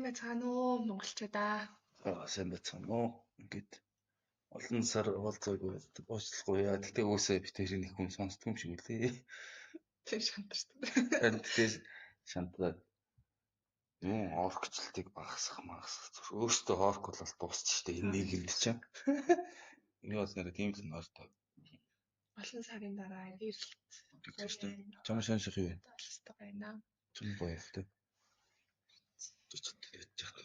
Байцгаана уу монголчуудаа. Аа, сайн байцгаана уу. Ингээд олон сар уулзаагүй, уучлахгүй яа. Гэхдээ уусаа би тэр нэг хүн сонсдгүй юм шиг үлээ. Тэр шантарсан. Харин тэгтээ шантраад юм оркчлтыг багасгах магасгах зүр. Өөртөө орк бол дуусчих штэ энэ нийгэмд чинь. Энэ бол нэр тийм л нортой. Олон сарын дараа эргэлт. Тэгсэн штэ. Чам шанших юу вэ? Алстай байна. Чам гоё л дээ. Яаж яах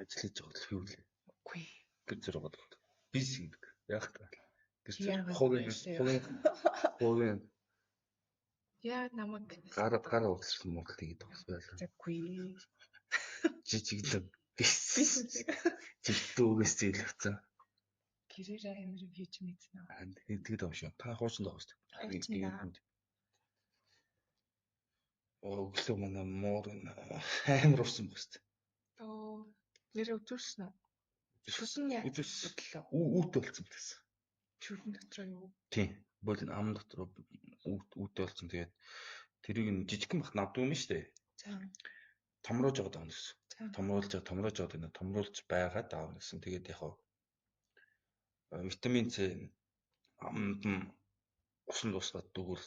ажиллаж байгаа л юу лээ. Үгүй. Гэр зэрэг бодлоо. Бисинг яах вэ? Гэр зэрэг хувийн хувийн хувийн Яа намайг гар гар ууссан мөрөл тэгээд бас байлаа. Үгүй. Жижиглэн бис. Жигдүүгээс зээлвцэн. Гэрээр амар юм хийж мэдсэн аа. Тэгээд юм шүү. Та хуучин даа шүү дээ. Өглөө манай муур амар урсан баг шүү дээ. Оо, нэрээ үзүүлсэн үү? Шүлэн яа. Үзүүлсэн. Үүтэй болсон гэсэн. Шүлэн дотроо юу? Тийм. Бол ам дотор үүтэй болсон. Тэгээд тэрийг нь жижигхэн бах навдгүй юм шүү дээ. За. Томруулж байгаа даана гэсэн. Томруулж байгаа, томруулж байгаа гэнэ томруулж байгаа даана гэсэн. Тэгээд яг витамин С амд нь усан дуусгаад дүүгэл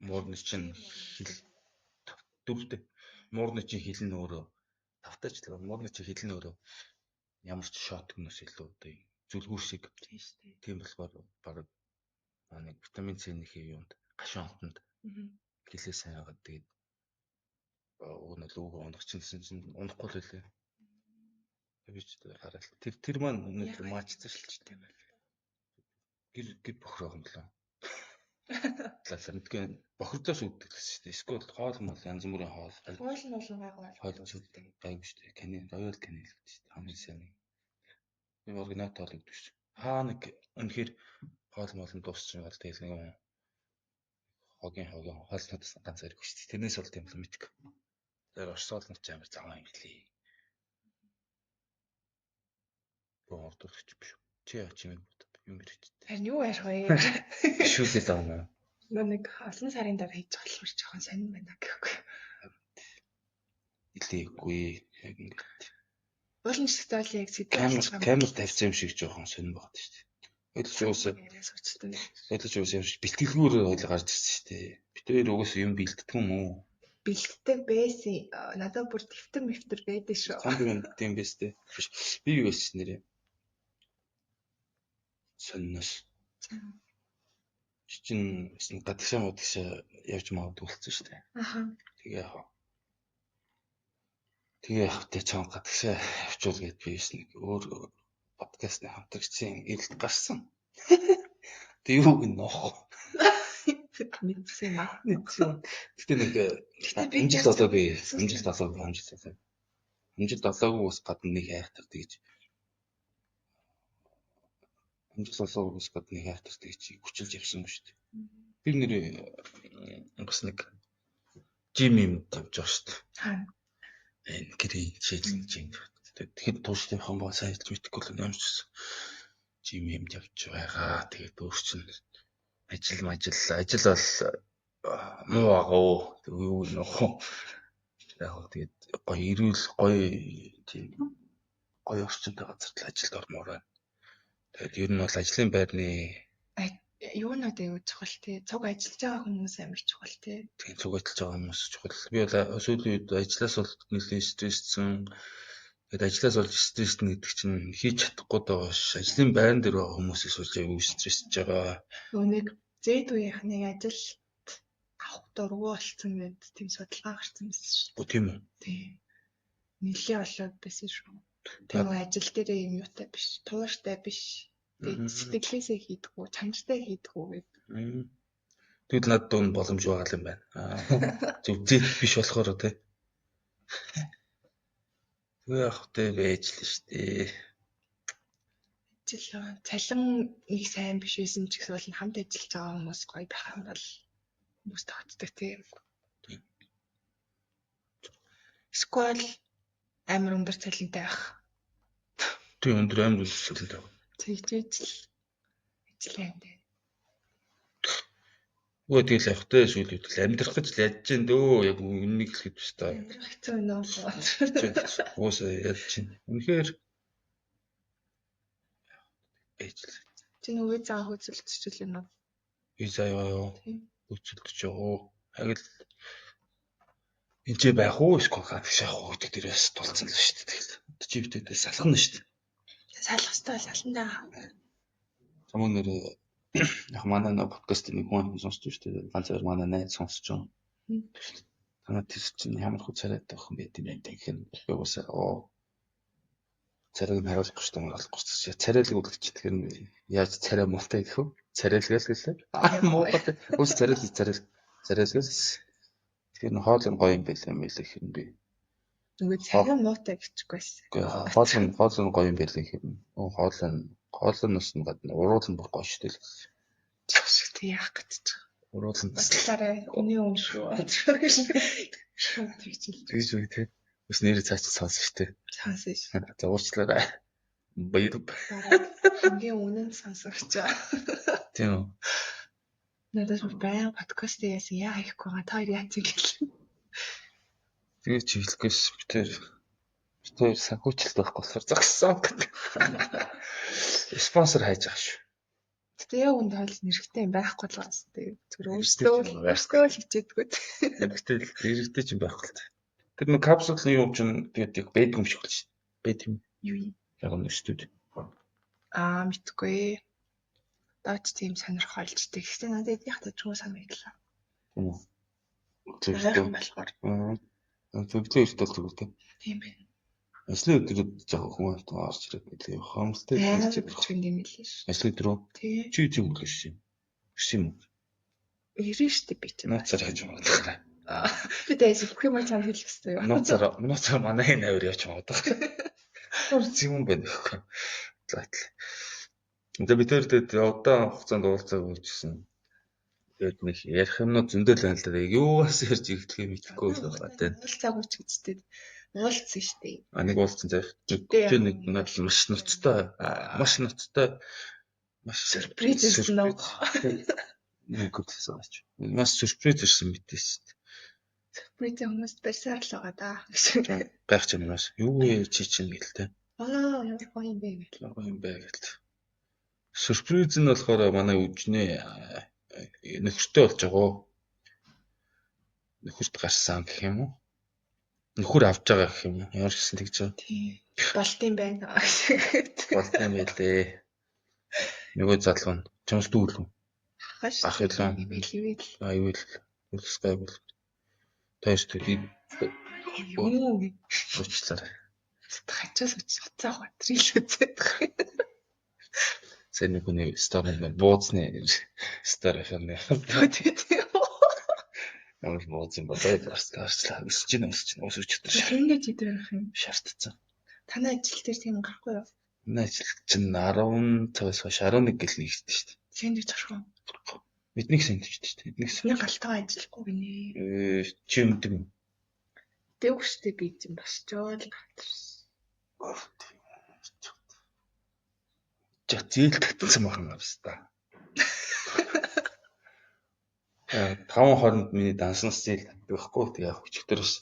муурны чинь хил дөрөвтэй. Муурны чинь хил нь өөрөө тавтаач л муурны чинь хил нь өөрөө ямар ч шотгоноос илүү одоо зүлгүүр шиг. Тийм шүү дээ. Тийм болохоор баг нэг витамин С нэх юунд гашуун амтанд хилээ сайн байгаад тэгээд уг нь л үг унах чинь гэсэн чинь унахгүй л байлээ. Би ч хараад тэр маань өнөөдөр маачсан шүү дээ. Гэр гэр бохроо юм болоо. Талаа мэдгүй бохирдоос үүддэг гэсэн шүү дээ. Эсвэл хоол мол янз бүрийн хоол. Хоол нь бол гайгүй. Хоол нь гайгүй шүү дээ. Кани Royal Canin л гэдэг шүү дээ. Хамгийн сайн. Би оригинал хоол гэдэг шүү. Хаа нэг үнэхээр хоол мол нь дуусчих бол тэгэл нэг юм хогийн хоолнуудаас ганц хэрэг шүү дээ. Тэрнээс бол тийм л мэдгүй. Тэр орсоол нь ч амар заваа юм билий. Боо ордуулч биш. Чи яа чимээг бод юм ярьж. Харин юу ярих вэ? Шүлээ давна. Нэг олон сарын дараа хийж байгаа болохоор жоохон сонин байна гэхгүй. Илээгүй яг ингээд. Уул нь ч гэсэн бол яг сэдв камер тавьсан юм шиг жоохон сонин багт шүү дээ. Ойлж уусаа ойлж уусаа юм шиг бэлтгэлгүүр хоёул гарч ирсэн шүү дээ. Бид хоёр угаасаа юм бэлддэг юм уу? Бэлддэг байсан. Надад бүр дэвтэр мэвтэр байдаг шүү. Цамд юм тийм биз дээ. Би юу байсан нэрээ? Сонноос. Чин гадагшаа модагшаа явж магадгүй болсон шүү дээ. Аха. Тэгээ яг. Тэгээ яг тэ чам гадагшаа явчвал гэд би нэг өөр подкастны хамтрагчийн эрэлт гарсан. Тэг юуг нь ноох. Мэдсэн юм аа. Мэдсэн. Гэтэ нэг амжилт олоогүй. Амжилт олоогүй, амжилт олоогүй. Амжилт олоогүйгээс гадна нэг хайртар тэгж амжилт олоогүйгээс гадна нэг хайртар тэгж хүчилж явсан юм шүү дээ. Би нэр бас нэг жим юм тавьж байгаа шүү дээ. Хаана? Энэ гэрийн шийдлэн жим. Тэгэхэд тууштай явах юм бол сайн хэлж мэдэхгүй л ямар ч гэсэн жим юм явж байгаа. Тэгээд өөр чинь ажил ажил бол муу байгаа уу. Юу нөх. Яг хөө тэгээд гоё эрүүл гоё тийм гоё орчинтой газар л ажилд ормоор байна. Тэгээд ер нь бол ажлын байрны юунууд аягүй чухал тий. Цуг ажиллаж байгаа хүмүүс амар чухал тий. Тийм, цуг ажиллаж байгаа хүмүүс чухал. Би бол сүүлийн үед ажлаас бол нэлээд стресссэн. Тэгээд ажлаас болж стресстэй гэдэг чинь хийж чадахгүй байгаа ш. Ажлын байран дээр байгаа хүмүүсээс болж аягүй стрессж байгаа. Нөгөө нэг зэд үеийнхний ажилд авах дургу болсон гэд тийм судалгаа гарсан байсан шүү. Үгүй тийм үү? Тийм. Нэлээ болоод байсан шүү. Тийм ажил дээрээ юм юутай биш, тууртай биш. Тэгээд сэтгэлээсээ хийдгүү, чанартай хийдгүү гэдэг. Тэгвэл надад дуун боломж байгаа юм байна. Зөв зэд биш болохоор тий. Тэгээ яг тэ байж л шүү дээ. Ажил цалин нэг сайн биш байсан ч гэсэн бол хамт ажиллаж байгаа хүмүүс гоё байх юм бол хүмүүс тогтдог тий. Эсвэл амар өндөр цалинтай байх. Тийм, өндөр амар өндөр цалинтай байх. Тэгжээж л ажиллаа юм дээ. Үгүй тэгэл явах тэ сүүлийн үед л амьдрах гэж л ядж гин дөө. Яг үннийг хэлэхэд биш та. Амьдрах хэцүү байна уу? Уусаа ядж гин. Үнэхээр ээж л. Чи нөгөө заа хөөцөлдөж юм уу? Виза юу юу? Тийм. Хөөцөлдөж яваа. Яг л энэ байх уу эсвэл гадагш явах уу гэдэг дээр бас тулцсан л шүү дээ. Тэгэл чи битээ салхана шүү дээ. Салах ёстой саландаа. Чамаа нэр яг манай нэг подкастыг нэг хүн сонсч шүү дээ. Ганц хоёр манай найз сонсч байгаа. Танаа тэр чинь ямар хөө царайтай охин байт юм бэ гэхээр би уусаа оо царайг нь хариулахгүй шүү дээ. Хариулахгүй шүү дээ. Царайлаг үлгэж тэгэхээр яаж царай муутай гэх вэ? Царайлгал гэлээ. Аа муутай. Ус царайлаг царайл царайлгал. Тэгэхээр хоол нь гоё юм байлаа юм байлаа гэхээр би Нөгөө царай муутай гэчихгүй байсан. Үгүй хоол нь гоё юм байлаа гэхээр хоол нь хоол нь бас гадна уруул нь бүр гоё шүү дээ. Тэг яах гэж байгаа. Уруул нь Уучлаарай. Хүний өмнө шүү. Шууд тэгчихэл. Тэгж үү те. Бас нэрээ цааш сонсон шүү дээ. Сонсон шүү. За уучлаарай. Баяр. Хамгийн үнэн сонсогч. Тийм үү. Надад баян подкаст яасан яа хийхгүй байгаа. Та хоёр яа зэглээ. Тэгээ чи хэлэхгүйс битэр санхүүжилт байхгүй болохоор зогссон гэдэг. Спонсор хайж байгаа шүү. Гэтэ яг үнд хойл нэрхтээ юм байхгүй л байгаа шүү. Зүгээр өөртөө л хичээдэггүй. Нэрхтээ ч юм байхгүй л. Тэр нэг капсулын юм чинь тэгээд яг байдаг юм шиг л шүү. Байд юм. Юу юм? Яг нь студ. Аа мэдгүй. Даач тийм сонирхолжтэй. Гэхдээ надад яг тажгүй санагдлаа. Тийм үү. Тийм болохоор. Зөвлөө эртэл зүгээр тийм. Тийм байна. Ажлын өдрүүд жоохон хүн автаа орж ирээд нэлээ хомстой хийж байгаа юм лээ шүү. Ажлын өдрөө чи тийм өглөө шин. Ирсэн юм уу? Ирэн штэ би чинь. Нууцаар хайж магадгүй. Би дайс бүх юм чам хэлэх хэрэгтэй юу? Нууцаар манай энэ авир явж магадгүй. Ямар юм бэ гэхгүй. Заатэл. Тэгээ бид тэр удаан хугацаанд уулзаагүй гэсэн. Тэгээд нэг ярих юмнууд зөндөл байна л да. Юугаас ярьж эхлэхээ мэдэхгүй л байгаа тийм. Уулзаагүй ч гэжтэй. Уулзсан шүү дээ. А нэг уулзсан заах. Тэр нэг надад маш ноцтой. Маш ноцтой. Маш сюрприз ирсэн үү? Нэг хөтлсөн ач. Маш сюрприз ирсэн мэдээс. Сюрприз хүмүүст барьсаар л байгаа да. Гайх ч юм бас. Юу вэ чи чинь гэлтэй. Аа ямар гоё юм бэ гэл. Гоё юм бэ гэл. Сюрприз нь болохоор манай үжнээ нөхөртэй болж байгаа. Нөхөрт гарсан гэх юм уу? Нөхөр авч байгаа гэх юм уу? Ямар ч гэсэн тэгж байгаа. Тийм. Болт юм байна. Болт юм байлээ. Нөгөө залуу нь чамс дүү л үү? Ах илүү. Ивэл. А ивэл. Үлс гайгүй. Тойрч төдий. Юу? Уучлаарай. Хачаас уцаах батрил үзээд байгаа. Сайн нэг хүний стори нэг бууцны стори хэмнэ. Тийм. Ямар бууз юм болоо гарчлаа. Өсөж гин өсөж гин ус өчтөр. Шингэж идэх юм. Шаардсан. Танай ажил дээр тийм гарахгүй юу? Манай ажил чинь 10 цагаас хойш 11 гэл нэгдсэн шүү дээ. Сэндвич гарах уу? Биднийг сэндвичтэй шүү дээ. Биднийг Миний галтгаа ажиллахгүй гинэ. Чи юмдаг юм. Дэвгүй шүү дээ би чинь бас жоо л галтарсан. Жа зээл татсан бахан авс та. 5:20-нд миний данснаас зээл татдаг байхгүй. Тэгээ яг өчигдөр бас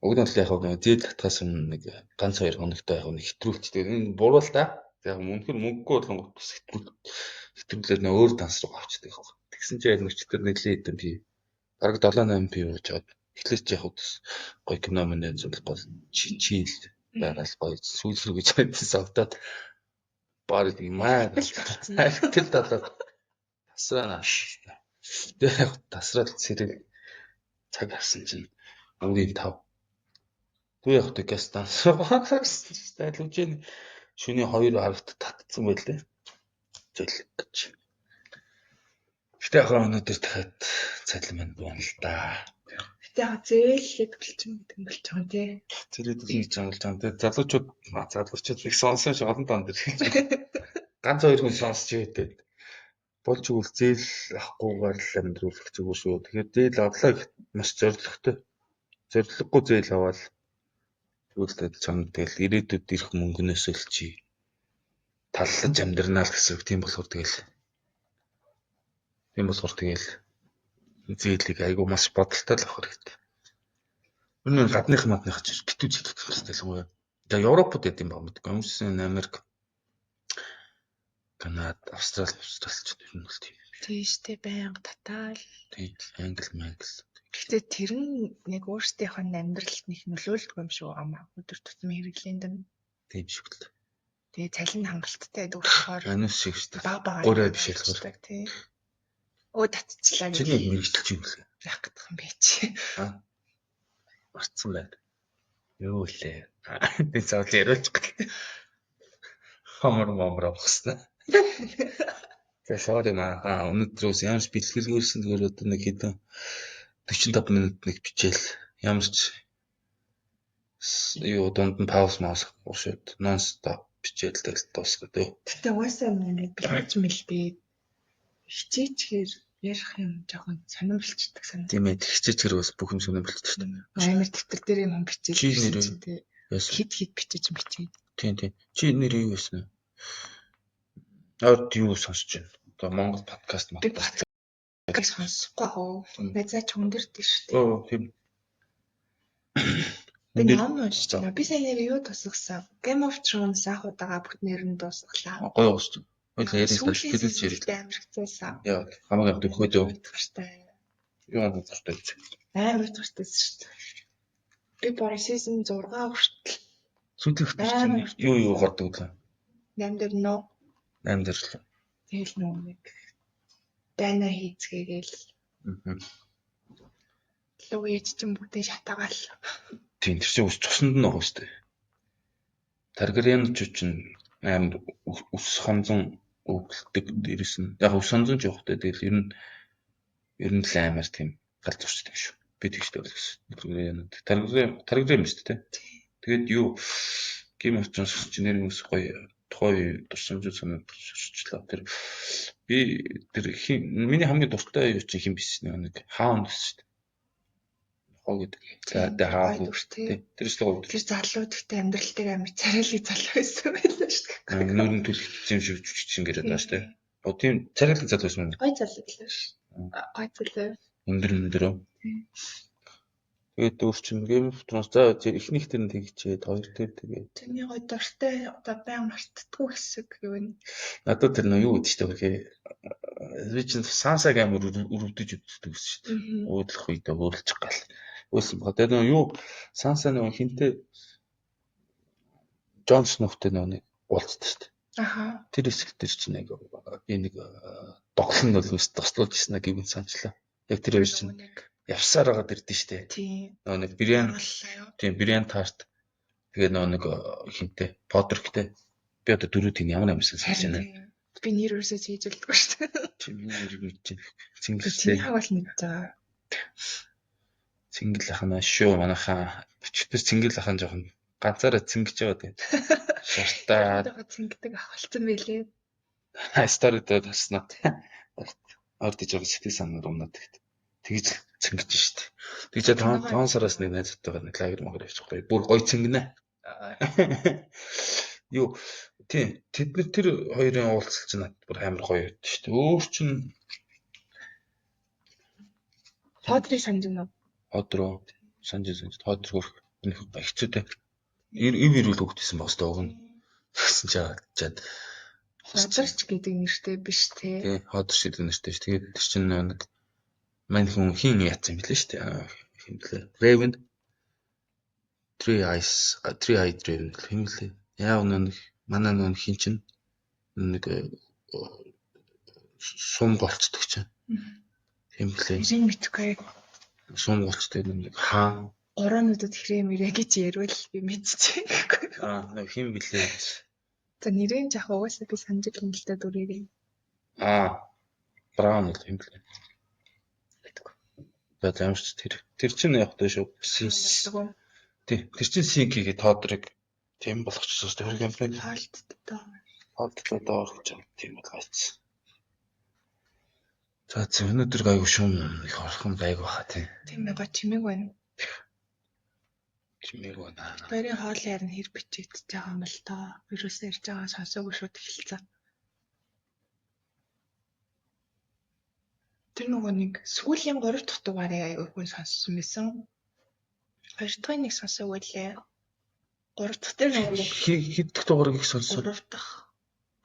уг нь бол яг зээл татхаас өмнө нэг ганц хоёр хоногтой яг нэг хэтрүүлчдэг. Энэ буруу л та. Яг үнэхэр мөнгөгүй болонгот бас хэтрүүлээд нөө өөр данс руу авчдаг байхгүй. Тэгсэн чинь яг өчигдөр нэлээд хэдэн пи бараг 7 8 пи ууж аваад эхлээд ч яг бас гоё кино мөн зөвлөх гол чийл байгаа л гоё сүүл рүү гэж хайдсан автаад барыг маа тэр талаад тасраа нааш. Тэгээ яг тасраад цэрэг цаг авсан чинь өдрийн 5. Түр яг тэгээс данс гарсан. Лүжэн шөнийн 2 харавт татцсан байлээ. Зөлөг гэж. Гэтэ яг өнөөдөр дахиад цалин манд буuna л да. Гэтэ яг зээлээд болчих гэдэг юм болж байгаа тий. Зээлээд гэж болж байгаа. Тэгээ залуучууд их сонсон шиг олон дан дээр хэлж. Ганц хоёр хүн сонсч байдаг. Болж игэл зээл авахгүйгээр л амьдруулах зүгээр шүү. Тэгэхээр зээл авлаа гэхэд маш зоригтой. Зориггүй зээл аваад тэгвэл чам тэгэл ирээдүйд ирэх мөнгнөөс л чи таллаж амьдрнаа л гэсэн үг. Тийм болохоор тэгэл Зээлийг айгүй маш бодолтой л авах хэрэгтэй. Өнөө гадных мадных ч битүү зээлэх хэрэгтэй л үгүй. За Европод яд юм ба мэдгүй. Өмнөсөн Америк, Канада, Австрали, Австралч ер нь бол тийм. Тийм штэ байнга татаал. Тийм. Англи, Мангли. Гэхдээ тэр нь нэг өөрсдийнх нь амьдралд нэг нөлөөлдөг юм шиг байгаа маа. Өдөр тутмын хэрэглээнд нь. Тийм шиг л. Тэгээ цалин нь хангалттай байдаг болохоор Анус шиг штэ. баг баг Гурай биш болохоор. тий. Өө татчихлаа гэж Чиний мэрэгчлж юм лээ. яах гэдэг юм бэ чи. Марцсан байна. Юу лээ. Би заавал яриулчих гэлээ. Хомор момор авахсан. За sorry маа. Өнөөдөр ус ямар ч бэлтгэлгүйсэн зүгээр одоо нэг хэдэн 45 минут нэг бичээл ямар ч юу дунд нь пауз маус уушаад non stop бичээл тэгэл дуусгах дээ. Гэтэ угаасаа нэг бэлтгэж мэлдээд хичээчгээр ярих юм жоохон сонирн болчдөг санаа. Тийм ээ хичээч хэрэг бас бүх юм сонирн болчихдог шүү дээ. Амар дэвтэр дээр юм бичээл Чи гэсэн нэрээ- чинь тий. Яасан. Хит хит бичиж бичээд. Тийм тийм. Чи нэр юу байсан вэ? Орд юу сонсож байна? Одоо Монгол подкаст Би подкаст. подкаст сонсохгүй хөө. Найзаа ч өндөртэй шүү дээ. Оо тийм. Би Өндөр ном уншиж байна. Би сайн нэр юу тусгасан? Game of Thrones анх удаага бүтнээр нь дуусгалаа. Гоё уус. Хоёул яриа Сүүлийн тэрүүл яриа. season амар хэцээсэн. Яа, хамаагүй явах дөхөөдөө. Уйтгартай. Юу юм дуртай гэж. Амар уйтгартай шүү дээ. Би бараг season 6 хүртэл Сүүлийн Амар чинь юу юу гардаг лээ. 8 дээр нөө 8 дээр л. тэгэл нөө нэг дайна хийцгээгээл Аа. луу ээж чинь бүгдээ шатаагаал. Тийм тэр чинь ус цуснд нь байгаа шүү дээ. Таргарианчууд чинь амар ус хонзон өвдөлдөг дээрэс нь яг ус хонзон ч явахтай тэгэл ер нь л амар тийм гал зурчдаг шүү. Би тэгжтэй ойлгосон. Таргарианууд Таргариан Таргариан шүү дээ. Тэгээд юу Game of Thrones чинь нэр хүмүүс гоё тухайн дурсамжууд санагдчихлаа. Тэр би тэр хин миний хамгийн дуртай юу чинь хин биш нэг Hound шүү дээ. Хоо гэдэг. За тэгээ Гоё Hound. дүр тий. Тэр ч л гоё. Тэр залуу гэхдээ амьдрал дээр амар царайлаг залуу байсан байлаа шүү дээ. Нүүрэн түлхсэн юм шиг жүжигчин гэрээд байгаа шүү дээ. Оо тийм царайлаг залуу байсан юм. Гоё залуу лээ шүү. Гоё залуу. Өндөр өндөр. Тийм. Тэгээд өөр чинь Game of Thrones за эхнийх тэр нь тэгчээд хоёр тэр тэгээд Тэрний гоё дуртай одоо баян мартдаггүй хэсэг юу вэ? надад тэр нөө юу гэдэг чинь вэ? Би чинь Sansa-г амар өрөвдөж үздэг гэсэн шүү дээ. Уудлах үедээ уйлчих гал. Уйлсан баг. Тэгээд нөө юу Sansa нөө хинтээ Jon Snow-тэй нөө нэг уулздаг шүү дээ. Аха. Тэр хэсэг дээр чинь нэг би нэг доглон нөлөөс тослуулж ирсэн гэвэн санчлаа. Яг тэр хоёр чинь Нэг явсаар байгаад ирдэ штэ. тийм. Нөгөө нэг Бриан Орууллаа юу? тийм Бриан Тарт тэгээ нөгөө нэг хинтээ Подриктэй би одоо дөрүүдийг ямар амьсан санаж Харин байна. тийм. Би нэр өрсөө чийжэлдэггүй шүү дээ. Чи миний нэрийг мэдчихэв. Би Цэнгэлтэй. чиний хавал мэдж байгаа. Цэнгэл ахна шүү манайхаа. Өчтөр цэнгэл ахан жоохон ганцаараа цэнгэж байгаа тийм. Шартаа Одоо цэнгдэг ах болсон байлээ. стори дээр таснаа. Орд иж байгаа сэтгэл санаар унаад тэгт. Тэгж л цэнгэж штт. Тэгж таван сараас нэг найзтайгаа нэг лагер магар явчих гоё. Бүр гоё цэнгэнэ. Юу тийм тэд нар тэр хоёрын уулзалт чинь надад бүр амар гоё байд штт. Өөр чинь Ходрыг санаж байна уу? Ходроо санаж санаж Ходор хөрх энэ хэцүүтэй. Ив ирүүл хөвгтэйсэн баг хэвээр уг нь. Тэгсэн чи чад Ходорч гэдэг нэртэй биш те. тий Ходор шиг нэртэй ш. Тэгээд тэр чинь нэг мань хүн хин яатсан юм блэ штт. Хин блэ? Raven Three Eyes Three Eyed Raven гэх юм лээ. Яав нэг манай нөө хин чинь нэг сум голцдог чинь. Тийм блэ. Нэрийг мэдэхгүй. Сум голцдог нэг хаан Гураануудад хэрэг мэрэ гэж ярил би мэдчихэв гэхгүй. аа нэг хин блэ. За нэрийг жах угаасаа би санаж юм л та дүрийг Аа Браун л юм блэ. мэдгүй. За ямар ч тэр чинь яг таа шүү. Мэдгүй. Тий тэр чинь синк хийгээ Тодрыг тийм болгочихсон шүү дээ. Тэр геймплей Хоолттой. Тодрыг доор гэж байгаа. Тийм болгочихсон. За за өнөөдөр гайгүй шум их орхон гайгүй хаа тий. Тийм ээ гоо чимээг байна. Чимээг байна. Хоёрын хоол ярина хэр бичигдэж байгаа юм бол тоо. Ерөөсөө ярьж байгаа сонсоогүй шууд эхэлсэн. Тэр нөгөө нэг сүүлийн 3 дахь дугаарыг аягүй хүн сонссон байсан. 2 дахьыг нэг сонсоогүй лээ. 3 дахь дээр нөгөө нэг Хэд дэх дугаарыг их сонссон? 3 дахь.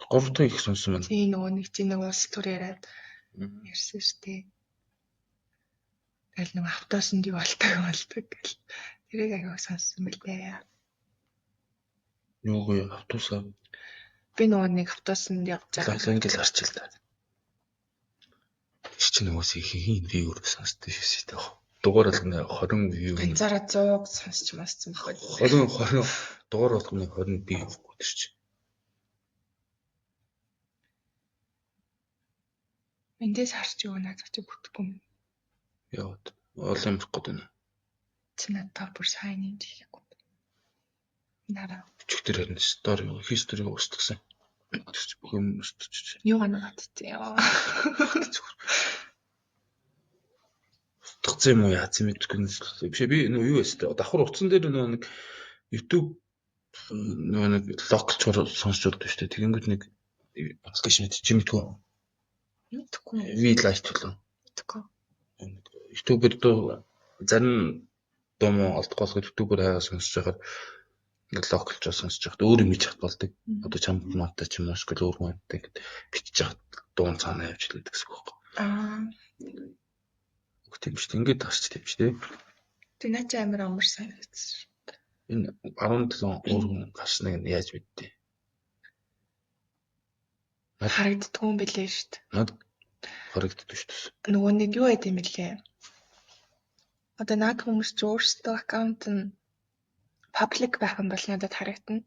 3 дахь их сонссон байна. Тийм нөгөө нэг чинь нэг улс төр яриад ярьсан шүү дээ. Тэгэл нөгөө автобусанд юу болдог болдог гэл. Тэрийг аягүй сонссон мэлээ. Юугүй автобусаа Би нөгөө нэг автобусанд явж байгаа. лал ингээл харч л та. Тэр чинь уус их их view сонсдог шээ дээ. Дугаар болгоно 20 view. Ганцаараа 100 сонсч масцсан байхгүй. 20 20 дугаар болгоно 20 view гэхгүй тэр чинь. Эндээс харч юу надад чи бүтэхгүй юм. Яваад олон юм гээд байна. Чи надад бүр сайн юм хийгээгүй. Нараа. Өчигдөр тэр харин story history устгасан. Тэр чи бүх юм устчих. Юу ганаад тий. Устгацсан юм уу яац юм мэдэхгүй юм. Биш би нөө юу өстэй. Давхар утсан дээр нөө нэг YouTube нөө нэг локчор сонсч болдог шүү дээ. Тэгэнгүүт нэг application чи мэдгүй. Мэдхгүй. V Lite болон. Мэдхгүй. YouTube-ээр дуу зарим дуу муу олдохгүй болохоор YouTube-ээр хайгаа сонсож байхад нэг локалжоо сонсож байхад өөр юм хийж хат болдог. Одоо чамд маатай ч юм уу эсвэл өөр хүнтэй ингээд бичиж хат дуун цаанаа явж лээд гэсэн үг байхгүй. Аа. Үгүй тийм шүү дээ. Ингээд харч тийм шүү дээ. Тэг наа чи амар амар санагдсан шүү. Энэ 17 өөр хүн гарсныг нь яаж мэдтий? Харагддгүй юм бэлээ шүү дээ. Над харагддаг шүү дээ. Нөгөө нэг юу байд юм бэлээ. Одоо наад хүмүүс ч өөрсдөө аккаунт нь public байх юм бол надад харагдана.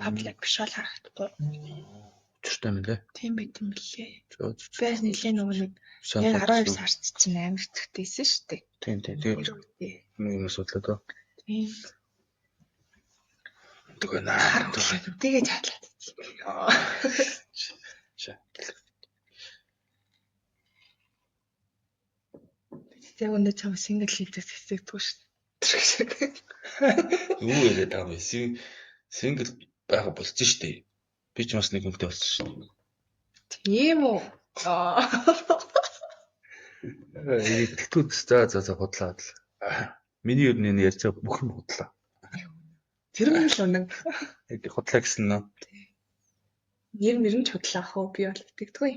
Public биш бол харагдахгүй. Учиртай юм лээ. Тийм байт юм бэлээ. За, Би бас нэлээ нөгөө нэг сайн яг 12 бодсон. сард чинь амар зүгтээсэн шүү дээ. Тийм тийм. Тэгээд Тэр үедээ. нэг юм судлаа доо. Тийм. Тэгээ наа. Хар тэгээ чадлаа. Яг өнөө чам single хийдэг хэсэгдгүй шүү дээ. Юу яриад байгаа юм бэ? Single байгаа болсон шүү дээ. Би ч бас нэг хүнтэй болсон шүү дээ. Тийм үү? Аа. Тэгтүүд за за за худлаа худлаа. Миний ер нь энэ ярьж байгаа бүх юм худлаа. Тэр нь л үнэн. Яг худлаа гэсэн нөө. Нэр мөр нь ч худлаа хөө би бол итгэдэггүй.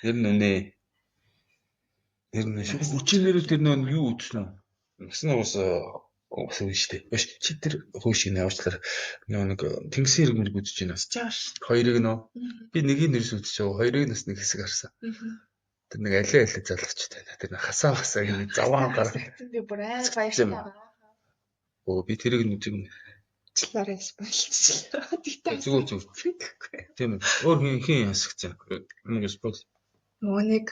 Нэр нь үнэ. Нэр нь шүү. Өчигдөр тэр нөө юу үзсэн үү? Насан уус ус үн шүү дээ. Биш чи тэр хөөш нэ уучлаар нөө нэг тэнгисийн хэрэг мэрэг үзэж байна. Үзэж байгаа шүү. Хоёрыг нөө. Би нэгийг нэрс үзэж байгаа. Хоёрыг нас нэг хэсэг харсан. Тэр нэг алей алей залгачтай байна. Тэр нэг хасаа хасаа гэх заваан гарах. Би бүр амар баяртай байгаа. Өө би тэрийг нь үзег юм. Уучлаарай spoil-члаа. Тэгтээ Зүгээр зүгээр. Тийм ээ. Өөр хин хин ясгцэн. Нэг spoil. Нөгөө нэг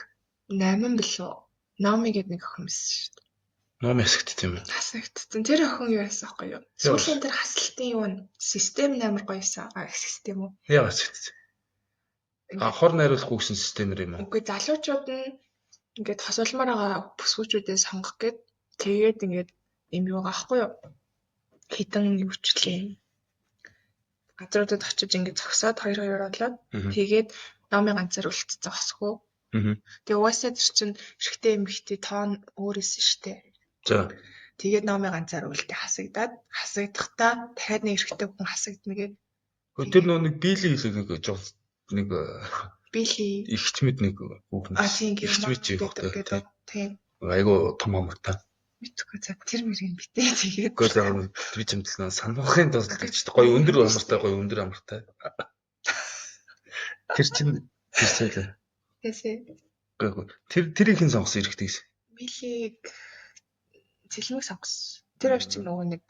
8 билүү? Номи гэдэг нэг охин байсан шүү дээ. Ном ясгт тийм ээ. Хасагдсан. Тэр охин юу яасан аахгүй юу? Сүүлийн тэр хасалтын юу н систем нь амар гоёсан. А систем үү? Яа ясгт. А хор найруулахгүй гэсэн системэр юм уу? Үгүй залуучууд нь ингээд хосолмоор байгаа бүсгүүчүүдээ сонгох гээд тэгээд ингээд юм юу байгаа аахгүй юу? Хитэн юучлээ. Газруудад очиж ингээд зогсоод хоёр хоёроор болоод тэгээд номын ганцаар үлдсэн зогсгүй. Тэгээ угаасаа тэр чинь эрэгтэй эмэгтэй тоон өөр исэн штэ. За. Тэгээд номын ганцаар үлдээ хасагдаад хасагдахдаа дахиад нэг эрэгтэй хүн хасагдана гээд Тэр нөө нэг биели хэлэг нэг жоо нэг били ихчмэд нэг хүүхэн. а тийм Ихчмэд ч явах гэдэг тийм Айгу том амартай. мэдхгүй за тэр мөрийг битээ тэгээд Гэхдээ яг би чамдлаа санахын тулд гэж гоё өндөр амартай гоё өндөр амартай. Тэр чинь тэр цайлаа. Тэсээ Үгүй тэр тэрийг хэн сонгосон эрэгтэй гэсэн. Милиг цэлмэг сонгосон. Тэр хоёр чинь нөгөө нэг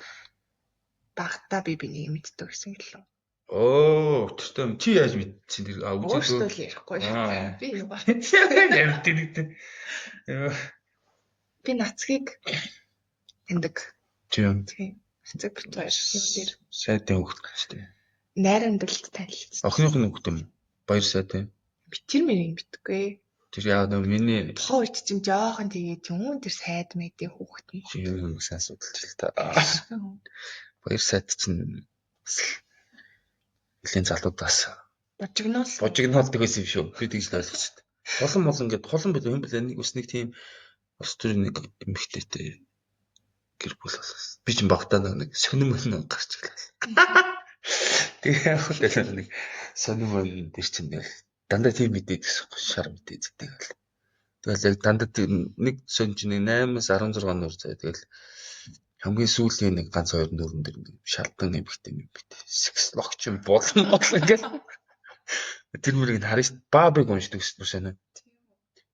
багтаа би бинийг мэддэг гэсэн гэлээ. Оо, учиртай юм. Чи яаж мэдсэн тэр а Өөртөө үзээгүй. л ярихгүй. Аа. Би юу ба. Ямар тэнэгтэй. Би нацгийг таньдаг. Тийм. Тийм. Нацэг бит хоёр юм дээр Сайдын хүүхэд гэж тийм. найрамдалд танилцсан. Охиных нь хүүхэд юм. Баяр сайдын. Би тэр мөрийг мэдгүй. Тэр яа нөө миний Тухайн үед чинь жоохон тэгээд юм тэр сайд мэдээ хүүхэд юм. чи юм сайн судалж л та. Баяр сайд чинь бас л нэлийн залуудаас Божигноол. божигноолдог байсан юм шүү. Би тэгж л ойлгож байна. Хулан болон ингээд хулан билүү юм билээ нэг бас нэг тийм улс төрийн нэг эмэгтэйтэй гэр бүл болсон. Би ч багтаа нэг сонин мөн гарч ирлээ. Тэгээ яг л нэг сонин мөн тэр чинь нэг дандаа тийм мэдээ гэсэн шар мэдээ зэдэг л. Тэгэл яг дандаа нэг сонин чинь 8-аас 16 нуур заяа. Тэгэл хамгийн сүүлийн нэг ганц хоёр нүүрэн дээр нэг шалдан эмэгтэй сексологч юм болон болон ингээл тэр мөрийг нь харна шүү. Бабыг уншдаг шүү дээ.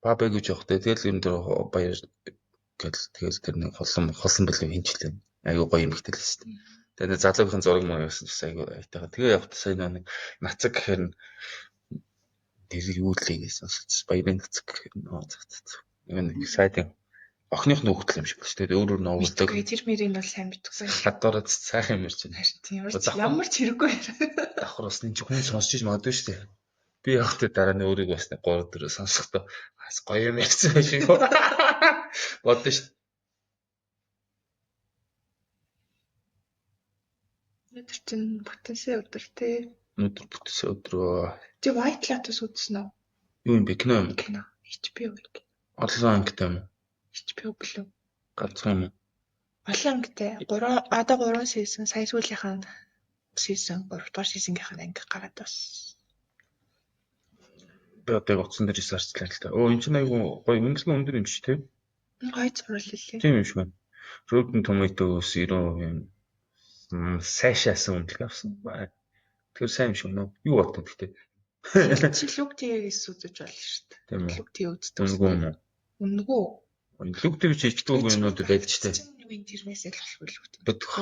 Бабыг гэж явах. Тэгэл юм дээр баяр гэл тэгэл тэр нэг холон холон билүү хинчлээ. Айгуу гоё эмэгтэй л шүү дээ. Тэгээ залуугийн зураг мөн явсан ч айгуу айтайхан. Тэгээ явах сая нэг нацаг гэхээр нэр юу лээ гэсэн сонсож баярын нацаг гэхээр нөө зах. Нэг сайдын охиных нь хүүхдэл юм шиг байна шүү дээ. Өөрөөр нь оволдог. Тэр мөрийг бол сайн мэдгүй. Хадаараа сайхан юм ярьж байна. Ямар ч хэрэггүй. Давхар бас энэ хүн сонсч иж магадгүй шүү дээ. Би яг тэ дараа нь өөрийгөө бас 3 4 сонсохдоо бас гоё юм ярьсан байх шиг бодсон шүү. Өнөөдөр чинь бүтэнсээ өдөр тий. Өнөөдөр бүтэнсээ өдрөө. Чи White Lotus үзсэн үү? Юу юм бэ? Кино юм? Кино. HBO гэх. Олон ангитай юм уу? HBO билүү? Ганцхан юм уу? Олон ангитай. 3 одоо 3 season, сая сүүлийнхэн season 3 дугаар season-гийнх нь анги гараад бас. Би одоо яг утсан дээр search лаа л та. Өө энэ чинь айгу гоё үнэлгээ өндөр юм шиг тий. Гоё зурвал лээ. Тийм юм шиг байна. Rotten Tomatoes 90% сайшаасан үнэлгээ авсан. Тэгэхээр сайн юм шиг нөө. Юу бодлоо гэхдээ. Чи Look TV-гээс үзэж болно шүү дээ. Тийм үү. Look TV үздэг. Үнэгүй юм уу? Үнэгүй. Look TV чи HBO юмнууд байдаг ч тий. Юу интернээс л болохгүй Look TV. Бодох.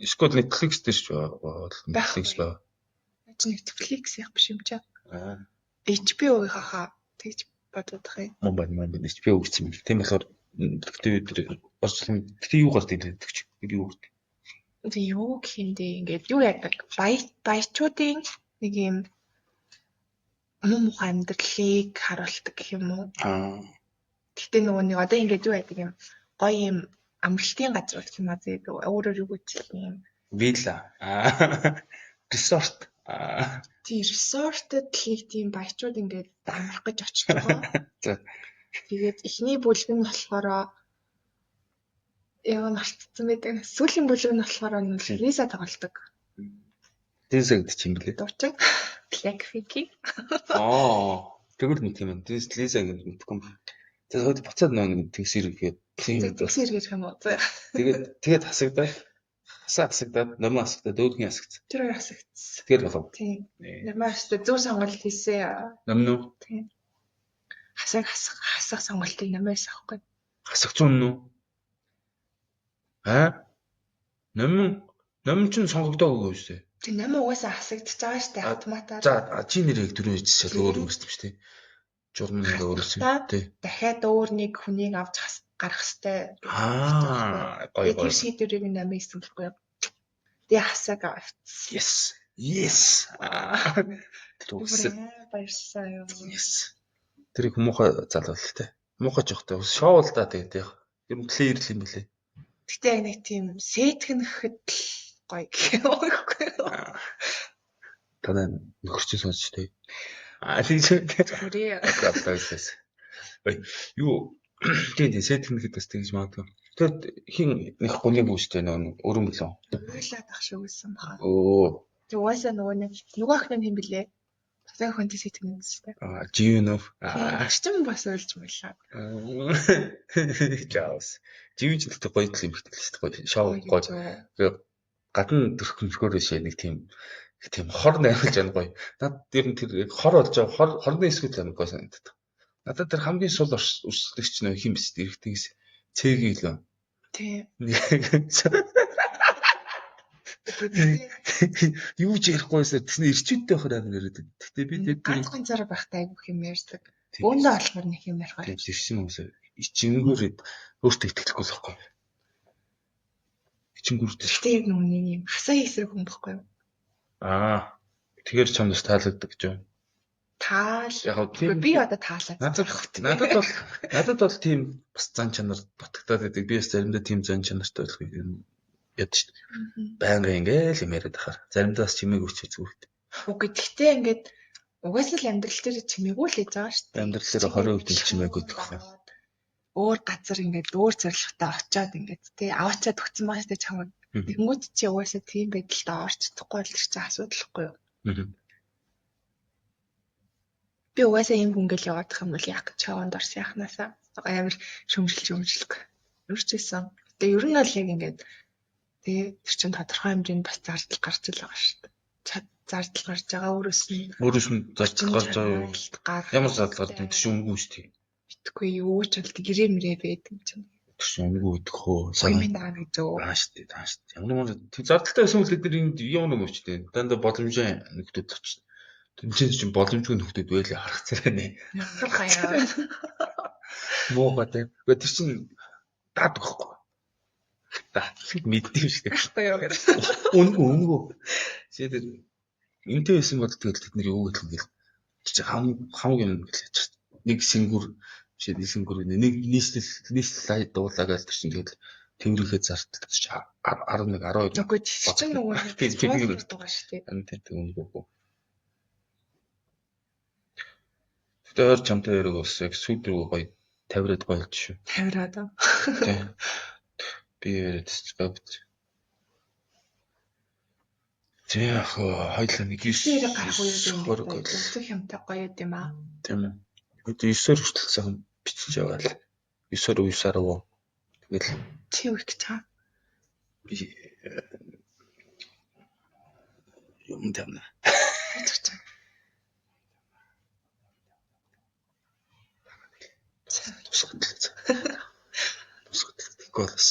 Эсвэл Netflix дээр ч байгаа. Netflix ба. Чи Netflix яг биш юм чи. Аа. HBO-ийн хаа тэгж бодох юм. Мөн байна, мөн байна. HBO гэсэн юм. Тийм болохоор Look TV дээр орчлон гэтээ юу гардаг гэдэг чи. Юу гардаг? Тэг юу гэх юм бэ? Ингээд юу яадаг? Баячуудын нэг юм муу мухай амьдралыг харуулдаг гэх юм уу? Аа. Гэтэ нөгөө нэг одоо ингээд юу яадаг юм гоё юм амралтын газар гэх юм аа зээ. Өөрөөр юу гэж хэлэх юм? Вилла. Аа. Resort. Аа. Тийм resort-д л тийм баячууд ингээд амрах гэж очиж байгаа. За. Тэгээд эхний бүлэг нь болохоор яа мартцсан байдаг. Сүүлийн бүлэг нь болохоор Лиза тоглодог. Лиза гэдэг чинь юм блэ? Дуучин. Blackpink. Аа. Тэгвэл нэг юм. Лиза гэдэг мэдгүй юм. Тэгээд буцаад нэг тэгс ирэхэд тэгс иргэж юм уу? Тэгээд хасагдаад хасаа хасагдаад номоо хасагдаад өөдгийн хасагдсан. Тэр хоёр хасагдсан. Тэгээд болов. Тийм. Номоо хасагдаад зөв сонголт хийсэн. Номно уу? Тийм. Хасаг хасах сонголтыг номоос авахгүй. Хасагч үнэн үү? Аа? Ном чинь сонгогдоогүй шүү дээ. Тэг ном угаасаа хасагдчихж байгаа шүү дээ автоматар. За чи нэрийг түрүү хэлчихсэн өөр юм шүү дээ. Журам нэг өөрсөн тий. Дахиад өөр нэг хүнийг авч гарах хэвээр. Аа гоё гоё. Тэр шийдвэрийг номын хийсэн гэхгүй юу? Тэгээ хасаг авчихсан. Yes. Yes. Тэр үсэ баярлалаа юу. Yes. Тэрийг муухай залуу л тий. Муухай ч явахтай. Шоу л да тэгээд яг. Ер нь плеер л юм билээ. Гэтэ яг нэг тийм сэтгэн гэхэд л гоё гэх юм уу? Танаа нөхөрчин сонсч тий. Аа тийм шүү. Зүрээ. Ой юу тийм тийм сэтгэн гэхэд бас тэгж магадгүй. Тэгэд хин нэг гуниг үүстэй нөгөө өрөн билүү? Уйлаад ах шиг байсан баха. Өө. Тэг угаасаа нөгөө нэг нөгөө охин нь хэн блэ? Бас охинтой сэтгэн гэсэн шүү дээ. Аа Живинов. Аа чин бас уйлж мэлээ. Жаус. Живин ч гэхдээ гоё юм ихтэй л шүү дээ. Гоё. Шоу гоё. Тэгээ гадна төрхөмжгөөр шээ нэг тийм хор наймлж байна гоё. Над дээр нь тэр хор болж байгаа хор хорны хэсгүүд амар гоё санагддаг. Надад тэр хамгийн сул өрсөлдөгч нөө хин биз дээ. Эрэгтэйгс цэгийн лөө. Тийм. Юу ч ярихгүй байсаар тэгснэ ирчүүдтэй байхаар амар яриад байна. Гэтэ би тэр ганц ганцаараа байхдаа айгүйх юм ярьдаг. Бөөндөө болохоор нэг юм ярих байх. Тийм ирсэн хүмүүс ичингүүр өөртөө итгэлгүй л байхгүй. Ичингүүр. Гэтэ яг нөгөө нэг юм хасаа эсрэг хүн байхгүй юу? Аа. Тэгэхээр чамд бас таалагддаг гэж юу? Таал. Яг тийм би одоо таалаад. Надад бол тийм бас зан чанар дутагдаад байдаг. Би бас заримдаа тийм зан чанартай болох юм яд шүү дээ. Байнга ингээл юм яриад ахаар. Заримдаа бас чимээг өчөө зүгээр. Үгүй гэхдээ ингээд Угаасаа л амьдрал дээр чимээгүй л хийж байгаа шүү дээ. Амьдрал дээр 20% л чимээгүй гэх юм. Өөр газар ингээд өөр зорилготой очиод ингээд тий аваачаад өгсөн байгаа шүү дээ чамд. Тэнгүүд чи угаасаа тийм байдалд орч чадахгүй л чинь асуудал хгүй юу? Би угаасаа ийм хүн гэл яваадах юм бол яг чаванд орсон яхнаасаа амар шөмжлөг. Өрчээсэн. Тэгээ ер нь бол яг ингээд тий тэр чинь тодорхой хэмжээнд бас зардал гарч л байгаа шүү дээ. Зардал гарч байгаа өөрөөс нь зардал гарч байгаа юу? Ямар зардал гарч байгаа чинь үнэгүй шүү дээ. Мэдхгүй юу ч бол гэрээ мэрээ байдаг юм чинь. Тэр чинь үнэгүй идэх хөө. Сайн даа гэж юу. Тааш тий, тааш. Ямар нэг зардалтай байсан бол бид нар энд юм нэг өчтэй. Дандаа боломжтой нөхдүүд очно. Тэмцээн чинь боломжгүй нөхдүүд байлаа харах царай нэ. Хаяа. Муугаа тийм. Гэхдээ тэр чинь даад өгөхгүй. Мэддэг юм шиг. Байхгүй юу гэдэг. Үнэгүй. Тэр энтэй байсан бол тэгэл тэд нар юу гэх юм бэл. Чи хамаг юм гэл яж. Нэг сингүр биш нэг сингүр нэг нийслэл дуулаа гэж тэр чинь тэгэл тэмрийнхээ зардал чи 11 12. Үгүй чинь нөгөө нэг байгаа шүү дээ. Тийм үнэгүй. Гэтэ ойр чамтай яриг бас яг сүйд рүү гоё тавираад гоё болж шүү. Тавираад аа. Тийм. Би яриад бабт. Тийм яг хоёлаа нэг 9 гарах үе юм. Өсөх юмтай гоё юм аа. Тийм ээ. Одоо 9-оор хүртэл сайхан бичиж яваал. 9-оор 9-аар уу. Тэгэл чи юу гэж чаа? Би юм тавина. Тусгад. Тэггүй бас.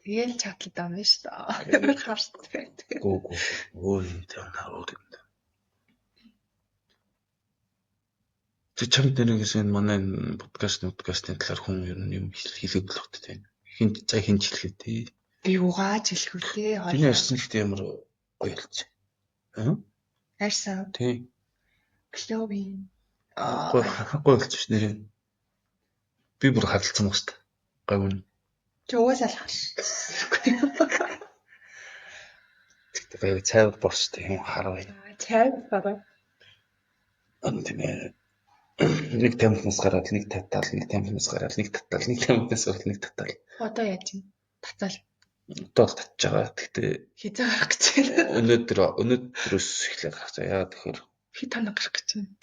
Тэгэл чадлаа юм байна шүү дээ. Амар харт байдаг. Гүү. Өөр юм тавина өөр юм. Тэг чамд нэрээс энэ манай энэ подкастын талаар хүн ер нь юм хэлэг болох тийм. Хин за хин ч хэлэх тий. Би юугаач хэлэх үү те. Чиний ярьсан гэхдээ ямар гоё болсон. Аа? Ярьсан. Тий. Glowing. Гоё болсон ш нэрээ. Би бүр харилцсан баг шүү дээ. Гайгүй. Чи угаасаа л хар. Тэгтээ гайгүй цайвар бор шүү дээ. Юм харав. Цайвар бараа. Аа тийм ээ. Нэг тамхинаас гараад нэг татаал, нэг тамхинаас гараад нэг татаал, нэг тамхинаас гараад нэг татаал. Одоо яаж юм? Татаал. Одоо л татж байгаа. Тэгтээ хизээ гарах гэж байна. Өнөөдрөөс эхлээ гарах. За яагаад тэгэхээр хэд хоног гарах гэж байна?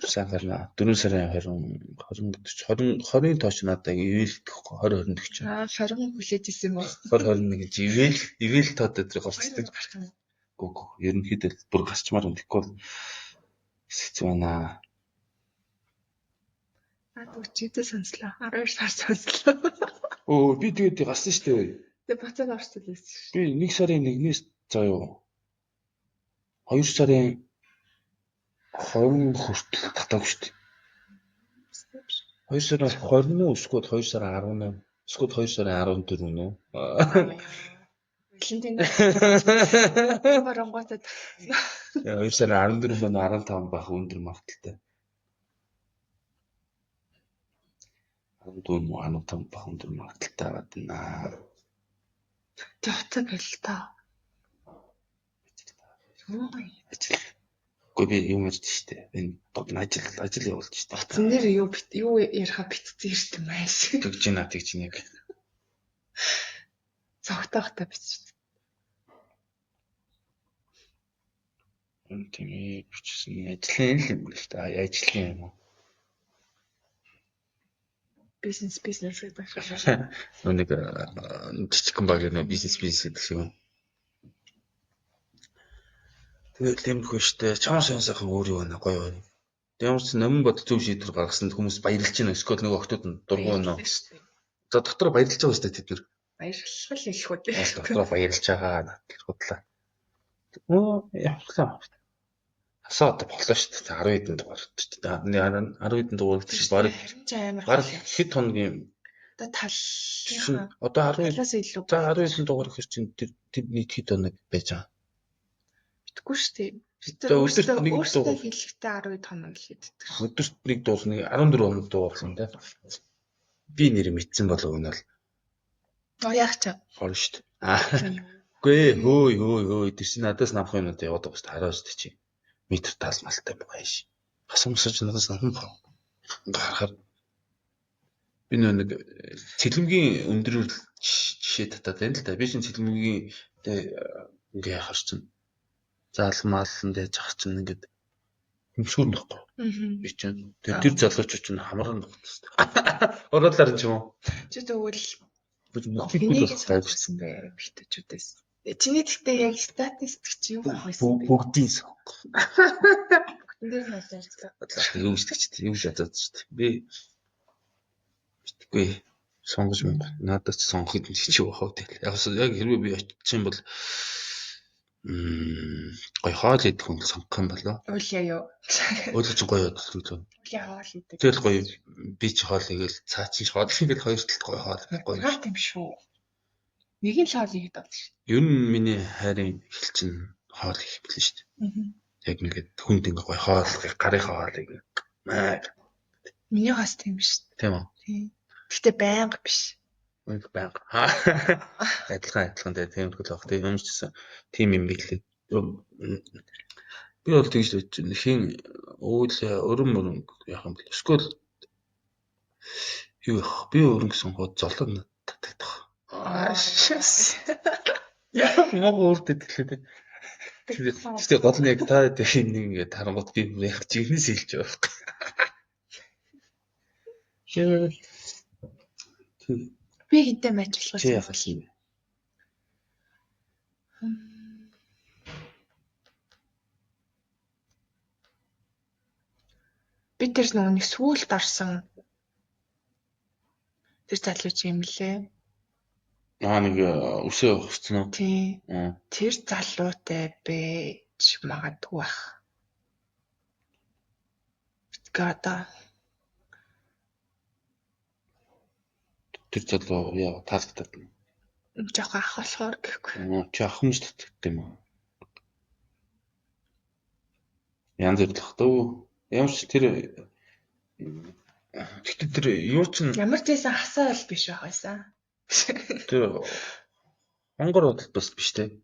Сайн гарна. 4 сарын 20 20 20-ын тооч надад ивэл гэхгүй 20 21 ч. Аа 20 хүлээж исэн юм уу? 20 21 гэж ивэл тоод өдрийг гарцдаг. Гүү. Ерөнхийдөө бүр гарчмаар юм. Тэгэхгүй бол хэцүү байна. Аа чидээ сонслоо. 12 сар сонслоо. Өө би тэгээд гарсан шүү дээ. Тэгээд буцаад орсон л байсан шүү. Би 1 сарын 1-ээс заа юу. 2 сарын 20 хүртэл татаагүй шүү дээ. 2 сарын 20 уу эсвэл 2 сарын 18 эсвэл 2 сарын 14 нүү. Валентин барангуутад 2 сарын 14 ба 15 байх өндөр магадлалтай. 14 15 байх өндөр магадлалтай байгаад байна. Тэг уцаа болл та. Юу ажил. Үгүй би юм ярьж штэ. Энэ ажил явуулж штэ. Утсан дээр юу яриха битцсэн эрт юм ааш. Тэгж байна тэгж нэг. Цогтоохтой бичсэн. Тийм ээ бичсэн. Ажлын л юм л та. Ажлын юм уу? Бизнес гэдэг. Нэг жижигхэн баг нэг бизнес гэдэг шиг юм. Тэгэл тиймэрхүү штэ. Чамар сайн сайхан өөр юу байна гоё байна. Ямар ч номин бод зөв шийдвэр гаргасанд хүмүүс баярлж байна. Эсвэл нөгөө охтууд нь дургуй нөө. За дотор баярлж байгаа штэ тэд нар. Баярлах л их үү дээ. Дотор баярлж байгаа надад худлаа. Өө явчлаа. Асаа одоо боллоо шүү дээ. 10 хэдэн дугаар. 10 хэдэн дугаар гэдэг чинь бараг бараг хэд хоногийн одоо талынхаа одоо 10 талаас илүү. За 10 хэдэн дугаар гэхэр чинь тэр нийт хэд хоног байж байгаа. Мэдгүй шүү дээ. За өдөрт нэг дугаар хэлэхдээ 12 хоног л хийдэг. Өдөрт нэг дугаар нэг 14 хоног дугаар юм да. Би нэр мэдсэн болов уу нь бол. Оо яах чам. Орно шүү дээ. Үгүй ээ хөөе тэр чинь надаас намх юмнууд яваад байгаа шүү дээ. Хараа шүү дээ чи. Метр талмалтай юм ааш. Хасамсаж надаас намхан баг. Ингээ харахаар би нэг цэлмгийн өндрөөр жишээ татаад байна л да. Би чинь цэлмгийн ингээ яхаар чинь заалмаалан дэж ах чинь ингээд хөмсгөр нөхгүй. Би чинь тэр залуучууд чинь хамран нөхдөс. Уруулаар ч юм уу. Чи тэгвэл мөхөхгүй болох гайвсан бэ эмэгтэйчүүдээс. Чиний гэхдээ яг статистик чи юу авах байсан бэ? Бүгдийн сонго. Бүгдэн дээр нь ажиллаа. Юу гэдэг чи юу шатаад чи. Би мэдгүй сонгож мөнгө. Надад ч сонгоход нь хичүү бахав тэгэл. Яг яг хэрвээ би очих юм бол гоё хоол идэх хүн сонгох юм болоо. Уулаа юу? Уулаа ч гоё бодлоо лөө. Уулаа хоол идэг. Тэгэл гоё би ч хоол игээл цаа чинь хоол игээл хоёр талд гоё хоол гоё. Гат юм шүү. Нэг нь л хоол игээд байна шүү. Ер нь миний хайрын хэл чинь хоол их юм шүү дээ. Яг ингээд хүнд ингээ гоё хоол гарынхаа хоолыг маа. Миний бас тийм шүү. Тийм үү? Тийм. Гэтэ байнга биш. Байнга. Адилхан тийм л байх. Тийм юм чсэн. Тийм юм билээ. Би бол тэгж л бодож байна. Хин өвөл өрөн мөрөн яах юм бэл. Эсвэл юу яах? Би өрөнгө сонгоод золоо татагдах. Аа шээс. Яа мог өөртөө тэглээ. Гэтэ гол нь яг та тийм нэг ингээд харангуут би яг жигнэс хэлж байгаа байхгүй. Би хинтээ матч болох чи яах юм бэ? Би тэр нөгөө нэг сүүлд орсон тэр залуу чи юм лээ. Аа нэг үсээ өгсөн үү? Тийм. Тэр залуутай байж магадгүй бах. Битгээ одоо тэр залуу яа таалагдаад байна. Жохон ах болохоор гэхгүй. Чи ах хүмүүс татдаг юм уу? Янз бүр л ах дөө. Ямар ч тэр гэхдээ тэр юу ч ямар ч байсан хасаа бол биш байх байсан. Тэр хонгор бодол бас биш те.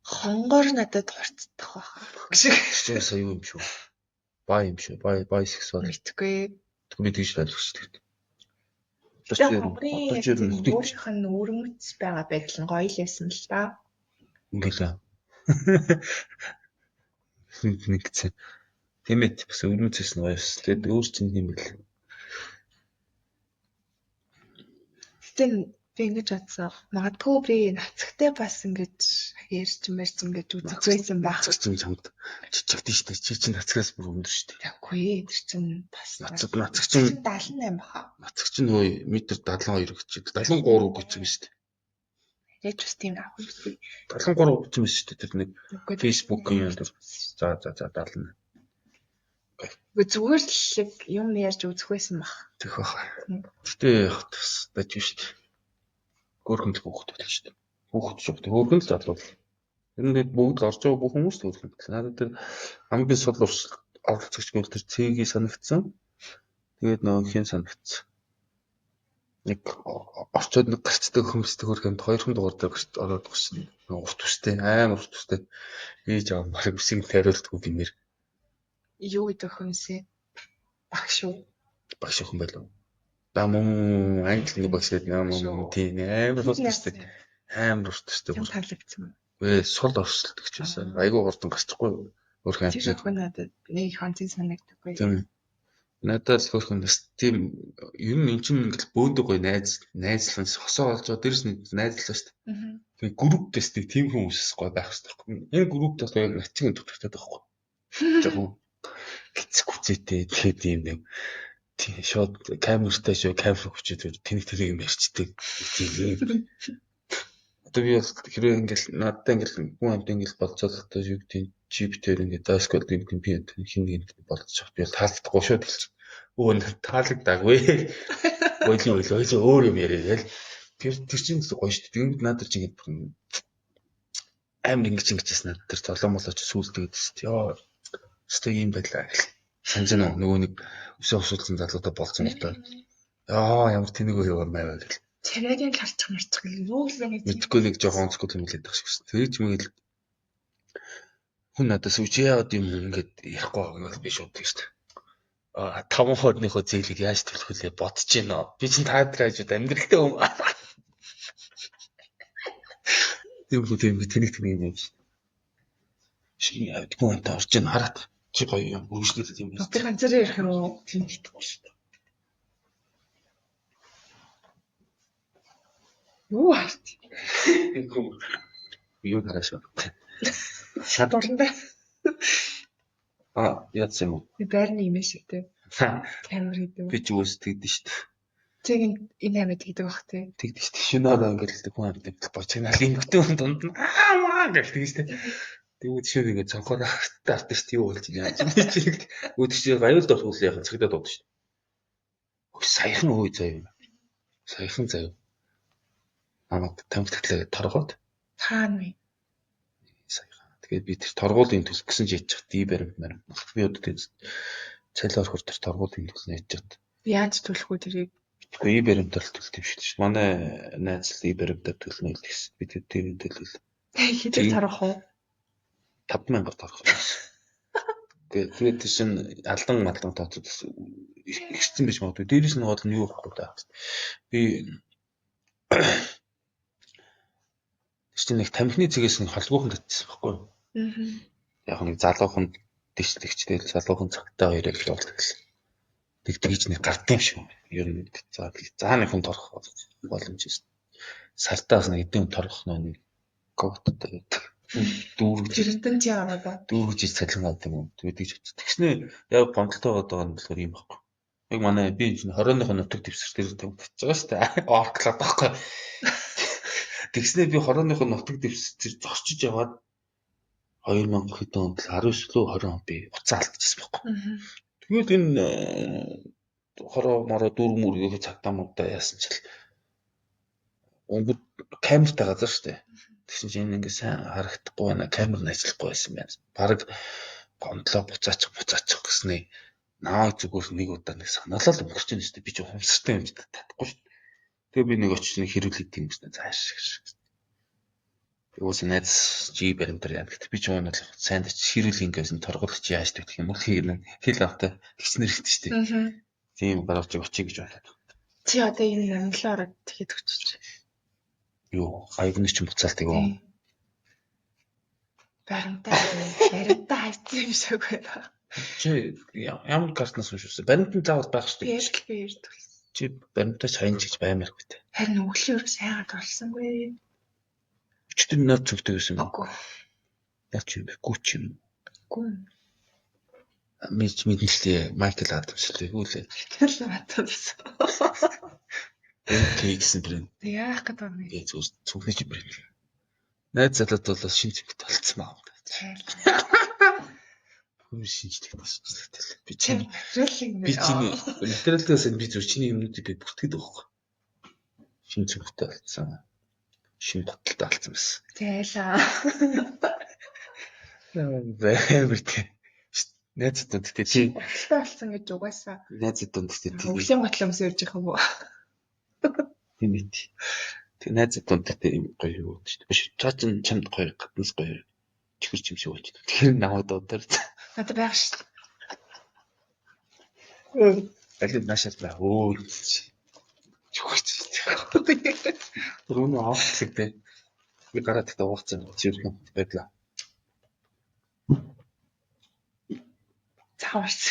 Хонгор надад хурцдах байх. Тэр сая юу юм шүү. Бай юм шүү. Бай бисексуал. Мэдгүй. Би тэгж ойлгочихсон. Тэр хонгорын өөрийнх нь өвөрмөц байгаа байдал нь гоё л байсан л да. Ингээл. Нэгцэн. Тийм ээ бас өвөрмөцөөс нь гоё байсан. Тэгээд өөр чинь юм бэл. Гэтэ би ингэж бодсон. Магадгүй би нацагтай бас ингэж ярьж мэрч ингэж үзэх байсан байх. Нацаг чинь чамд чичигдэн штэ. Чи чинь нацагаас бүр өндөр штэ. Үгүй тэр чинь бас нацаг чинь 78 баха. Нацаг чинь нөө метр 72 гэж 73 гэж юм штэ. Яаж бас тийм авах юм бэ? 73 гэж юм штэ. Тэр нэг Facebook-ийн юм дээр. За 70. Үгүй зүгээр л юм ярьж үзэх байсан бах. Тэгэх баха. Гэтэ яг бас даж штэ. Хөөрхөн л хүүхэд байлаа шүү дээ. Хүүхэд ч үгүй хөөрхөн л залуу. Ер нь бүгд л орж байгаа бүх хүмүүс л хөөрхөн. Надад тэр хамгийн сул оролцогч гэвэл тэр цэгийг санагдсан. Тэгээд нөгөө хин санагдсан. Нэг орчоод нэг гарцдаг хөмсдөг хөөрхөнд 2 дугаар дээр гарч ороод гарсан. Урт үстэй, амар урт үстэй. Ээж аав бараг үсийг тариулдаггүй гинэр. Юу гэдэг хөмсөө? Багш уу? Багш өхөн байлаа. Да мөн англи нэг багш гэдэг юм тийм амар урт үстэй. Амар урт үстэй. Юм таалагдсан юм. Үгүй сул орсолдог ч байсан. Айгүй хурдан гарчихгүй. Өөрхөн амт. Тэр надад нэг их онцгийн санагдаггүй. Тийм. Надад л хөөрхөн бас тийм ер нь эн чинь ингээл бөөндөг гоё найзлан хосоо олж байгаа дээрс нь найзлаа шүү дээ. Тэгээ групп дэс нэг тийм хүмүүс гоё байх хэрэгтэй байхгүй. Энэ групп бас яг начиг дутагдаад байхгүй. Жохон гэцэг хүзээтэй тэгээд тийм нэг тийм шууд камертай шүү камер хүчээд тэнэг тэнэг юм ярьчдаг. Тийм. Одоо би бас хэрвээ ингээл надтай ингээл хүн амт ингээл болцоод одоо юу гэдэг чиптээр ингээд даскол гэдэг би хин нэг болцож би таалагдахгүй шүү дээ. Өө таалагдаагүй. Ойлоо ойлоо өөр юм яриа гээл. Тэр чинь л гоё шүү дээ. Тэгэнгүүт надад чи ингээд амар ингэж ингэжсэн надад тэр золоо молоо чи сүулдэг гэсэн. Йоо. Өстой юм байлаа гэл. Санаж байна уу? Нөгөө нэг өсөө усуулсан залуутай болцсон л доо. Яа ямар тэнэг үү яваа маа гэл. Царайг нь харчих марчих гэл юу л нэг мэдгүй нэг жоохон онцгой юм хэлээд байгаа шиг. Тэр ч мэгэл Хүн надаас үгүй чи яагаад юм ингээд ярихгүй байгааг нь бол би шууд тэгж шүү дээ. А 5 хорныхоо зээлийг яаж төлөх вүлээ бодож байна. Би чинь та нар хажууд амьдралтай юм. Тийм үү, тийм тэнэг тэнэг юм биш. Шинэ авдгүй онтой орж ийн хараад чи гоё юм үргэлжлүүлээд юм Би ганцаараа ярих юм уу? Тийм итгэхгүй шүү дээ. Юу харт? Юу хараа шүү. Шат дурландаа. А яатсан юм уу? Би байрны юм шиг тий. Камер гэдэг. Би ч үгүйс тэгдэж шүү дээ. Тэг энэ амид гэдэг бах тий. Тэгдэж шүү дээ. Шинэ ороо ингээд хүн амт бочигнал эмгтэн хүн дунд нь аа маа гэж тэгж шүү дээ. Тэгвэл шив ингээд цонхоор хартаа шүү дээ. Юу болж байна? Чи үүдч чи аюул дор хүлээ яхан цагдаа дуудаж шүү дээ. Саяхан өө заяа. Саяхан заяа. Намайг тамхи торгоод хаана вэ? Саяхан. Тэгээд би тэр торгуулийн төлөх гэсэн чи яж чад ди баримт марим. Би одоо тэр цалин орохор тэр торгуулийн төлнө яж чад. Яаж төлөх үү тэрийг? Тэгэхгүй и баримтаар л төлт юм шиг шүү. Манай найз л и баримтаар төлнө гэсэн. Би тэр тийм төлөөл. Хэдээр торгох уу? 5000-аар торгох байсан. Тэгээд тэр чинь алдан малдан тооцоод ихсэн байж магадгүй. Дээрээс нь гол нь юу байхгүй даа. Би тэр чинь нэг тамхины цэгээс нэг холгүйхан татчихсан байхгүй юу? Яг нэг залуухан дэвшлэгчтэй залуухан цагтаа хоёрыг л болдог гэсэн. Нэг тэгж нэг гардыг юм шиг байна. Ер нь за нэг хүн торох боломж байсан. Сартаас нэг эдэн хүн торох нэг квоттой байдаг. Дүүргэж тэрнтэн чи аваад ба. Дүүргэж цалин авдаг юм. Тэгээд тэгж очив. Тэгснэ яг гомдолтой байгаа нь болохоор юм байхгүй. Яг манай би энэ чинь 20-ны нутаг дэвсгэр дээр тавьчихж байгаа шүү дээ. Орклаад байхгүй. Тэгснэ би 20-ны нутаг дэвсгэр зорчиж яваад 2000 хэдэн онд 19 лөө 20 он би уцаа алдчихсан байхгүй. Тэгээд энэ хороо мороо дүүрэг мүргийг цагтаа муудаа яасан чил өнгөд камертай газар шүү дээ. Тэгсэн чинь энэ ингээ сайн харагдахгүй байна. Камер нь ажиллахгүй байсан байна. Бараг гомдлоо буцаачих гэсний намайг зүгээр нэг удаа нэг санаалал өнгөрч байна шүү дээ. Би ч ухамсартай юм ч татахгүй шүү дээ. Тэгээ би нэг очиж нэг хэрүүлээд тийм гэсэн цааш гэж. Уус найз жи баримтар яа гэт би ч уунал сайн тач хэрүүл ингэсэн торгол чи яаж тэгэх юм бол хэл автай тэгснэр ихтэй шүү дээ. Тийм гаргаж очие гэж бодлоо. Чи одоо энэ намглаа ороод тэгэхэд өчөж. Юу аягны чинь буцаалтыг уу? Баримтаа баримтаа хайцсан юм шиг байна. Чи ямар картнаас уншсан? Баримтан заавал байх шүү дээ. Би ярьдаг. Чи баримтаач хаян чигж баймааргүй те. Харин өглөө өөр сайгаар дурсангүй. Өчтөр над цогтой байсан юм. Үгүй. Яаж юм бэ? Гүч юм. Үгүй. Мич мэднэлтэй Майкл Адамс л үү лээ. Майкл Адамс. MK гэсэн брэнд. Тэг яах гэдэг юм бэ? Би зүгээр цүнхний чи брэнд. Найз залууд бол шин цэгт болцсон баа. Хүн шинжлэх болсон. Би чиний материалыг би чиний материалаас би зүгээр чиний юмнуудыг би бүртгэдэг байхгүй. Шин цэгтэй болцсон. Шин баталтай болсон байсан. Зайлаа. Бэмэр тий. Найз дунд гэтээ чи баталтай болсон гэж угаасаа. Найз дунд гэтээ тий. Өвлийн готлон өмсөө явж байгаа юм уу? Тийм ээ. Тэг найз дунд гэтээ юм гоё юу гэдэг шүү дээ. Биш чаа чин чамд гоё гаднаас гоё чихэр чим шиг болж. Тэгэхээр намайг дуудаар. Надад байх шүү. Аль наашаа бай. Өө. Чүгч. Тэр өнөө авах дээ. Би гараад ихтэй уугцсан чи юм байдлаа. Цааварч.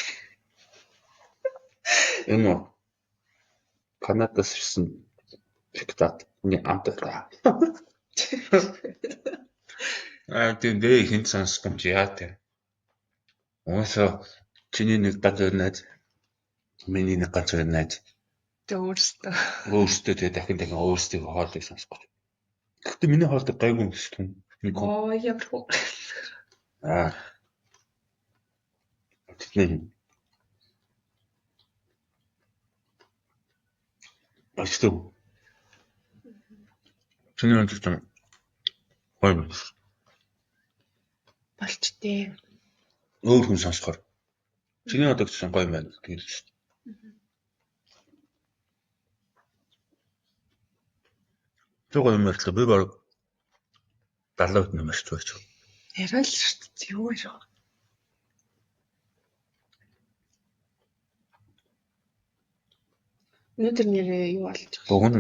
Энэ үү? Канадаас ирсэн шоколад. Миний амтлаа. Аа тийм дээ хинт сонсохгүй юм чи яа тийм. Уусаа чиний нэг ганц хоёр найз, миний нэг ганц хоёр найз. Тэг өөрсдөө. Өөрсдөө тэгээ дахин дахин өөрсдийнхөө хоолыг сонсохгүй. Гэхдээ миний хоолыг гайгүй юм шиг юм. Нэг хүн. Оо ямар хөө. Аа. Тэтгэн. Ажтай. Чиний өнцөг юм. Гоё юм. Болчтой. Өөр хүн сонсохоор. Чиний одоо гэсэн гоё юм байна гэж. Тэг гоё юм ярьлаа. Би баг 70% нэмэрч байж. Яриа л шүү дээ. Юу ярих. Өнөөдөр нэрээ юу болж байгаа? Богино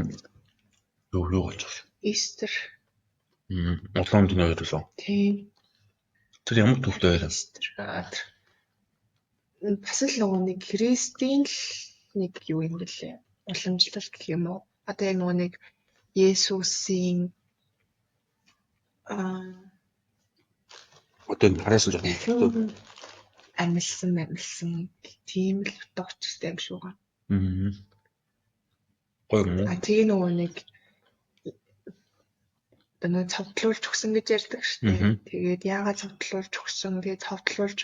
юу болж байгаа? Easter. Улаан дүнээ хоёр лөө. Тийм. Тэр ямар төвтэй хоёроо? Easter. Бас л нөгөө нэг Христийн л нэг юу юм бэлээ. Уламжлал гэх юм уу? Одоо яг нөгөө нэг Есүсийн Одоо энэ хараасан жоохон амилсан тийм л утга учиртай юм шиг байгаа. Гоё юм уу? Тэгээ нөгөө нэг одоо цовдлуулж өгсөн гэж ярьдаг шүү дээ. Тэгээд яагаад цовдлуулж өгсөн? Тэгээд цовдлуулж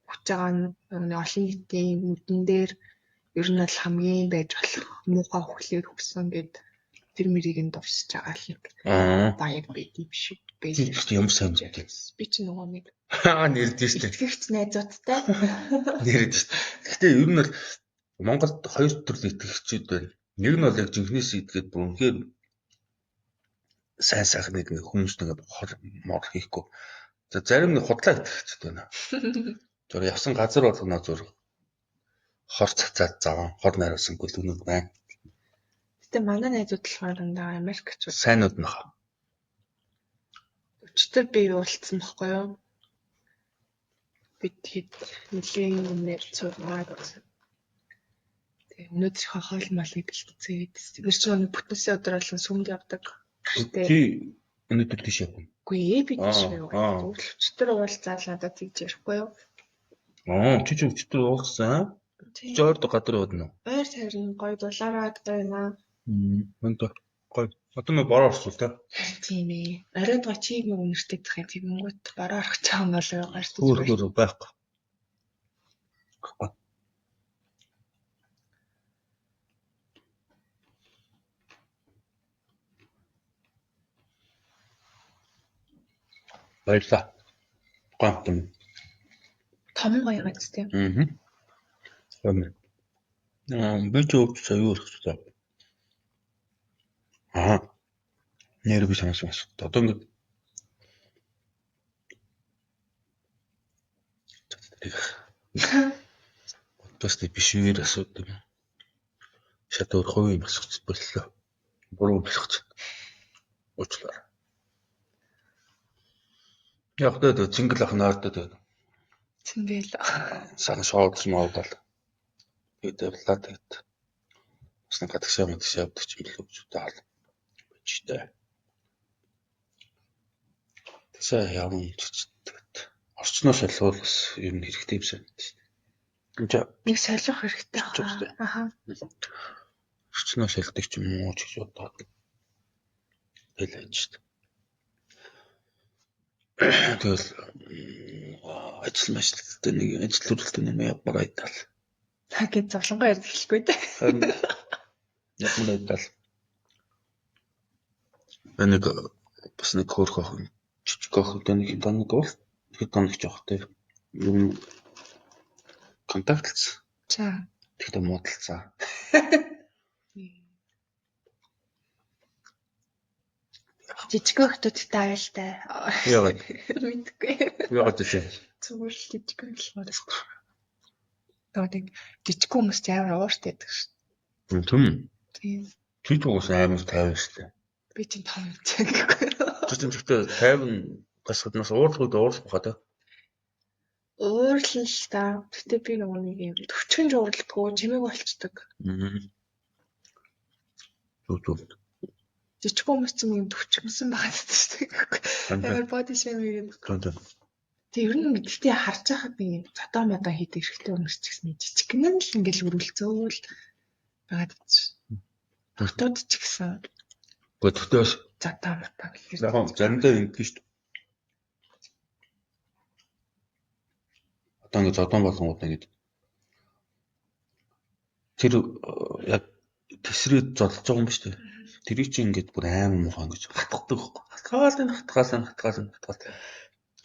өгч байгаа нь олон нийтийн нүдэн дээр ер нь бол хамгийн байж болох муухай үхлээр өгсөн гэд тэр мэрийг нь дурсаж байгаа л нэг баяр байд юм шиг байлээ. Чи ямар сайн юм бэ? Би чи нөгөө нэг нэрдэж шүү дээ. Итгэгч найзуудтай. Нэрдэж шүү дээ. Гэхдээ ер нь бол Монголд хоёр төрлийн итгэгчид байна. Нэг нь бол яг жинхнээс идгээд бүр үнэхээр сайн сайхныг нэг хүмүүс нэг хор мор хийхгүй. За зарим нэг худлаа итгэгчид байна. Зүр явсан газар болгоно зүр хор цацаад заван хор найруулсан гүлгнүүд байна. Гэтэ манай найзууд болохоор дандаа Америкчууд. Сайнууд нь хаа. Өчтөр би уулзсан байхгүй юу? Бид хэд нэлийн юмнэр цугаад тэгээ өнөөдрийнхөө хоол молыг бэлтцээд тэр чинь бүтэнсээ өдөр болгон сүмд явдаг. Чи өнөөдөр тийш явах юм? Үгүй ээ би тийш явах. Зүгээр л өчтөр уулзаад надад тэгж ярихгүй юу? Чи ч өчтөр уулзсан? Чи ойр гадар яваад нь уу? Ойр харин гоё дулаараад байна. Мөн гоё. Одоо нэг бороо орсон л та. Тийм ээ. Оройд го чиг нэг үнэртэй дэх юм. Тэгэнгүүт бороо орох гэж байгаа юм бол гарч өөр байхгүй. Баярлалаа. Гоё юм. Том гоё юм тийм. Би ч өвчсөө юу ярих вэ? Нэр би санасан бас. Одоо ингээд бас биш үер асуудаг юм. Шат өөр хувийн юм асуух боллоо. Буруу бэлгэж. Уучлаарай. Яг тэ зингэл ах наардад байна. Зингэл. Сайхан шоудс моудал. Тэгээд явлаа тэгээд бас нэг гадагшаа мэдшээ явдаг ч юм билүү гэж бодоод байж тээ. Тэгсээ явна тэгээд орчноо солиул бас ер нь хэрэгтэй юм санагдаж байна. Энд нэг солих хэрэгтэй байна. Аха. Орчноо солидог ч юм уу ч гэж бодоод тэгэл байж шүү дээ. Тэгэл ажил мажилттай нэг ажил төрөлтөө нэг явмаар айдал. Та гэж зовлонгоо ярьж эхлэхгүй дээ. Харин явмаар айдал. Нэг бас нэг хөөрхөн охин жижиг охинтой нэг хоног бол хэд хоног ч явах те. Ер нь контактлцсан. За. Тэгэхдээ муудалцсан. Жижиг охтуудтай аюултай. Яагаад? Мэдгүй. Яагаад вэ? Зүгээр л жижиг болохоор. Тэгээд нэг жижиг хүмүүс ч амар ууртай байдаг шүү. Тийм. Тийм. Чи ч угсаа амар тайван шүү дээ. Би чинь том юм гэхгүй. Тэр чинь гэхдээ тайван гасгаднаас уурлах үед уурлах баха та. Уурлал л та. Гэтэ би нөгөө нэг юм төвчгөн жуурлдаггүй чимээг болчдөг. Зүг. Жижиг хүмүүс чинь юм төвчгөнсөн байгаа шүү дээ. Амар body shaming гэдэг. Тэг ер нь гэхдээ харж байхад нэг юм зодоо модоо хийдэг эрэгтэй хүмүүс ч гэсэн жижигхэн л ингээл өрүүлцөөл байгаад байсан. Хотод ч гэсэн. Гэхдээ тэгтээ бас зодоо модоо гэхээр яг заримдаа ингэдэг шүү дээ. Одоо ингээд зодон болгонгууд ингээд тэр яг тэсрээд зодолж байгаа юм ба шүү дээ. Тэрийг чинь ингээд бүр амар муухай ингэж хатгадаг байхгүй. Хатгаал.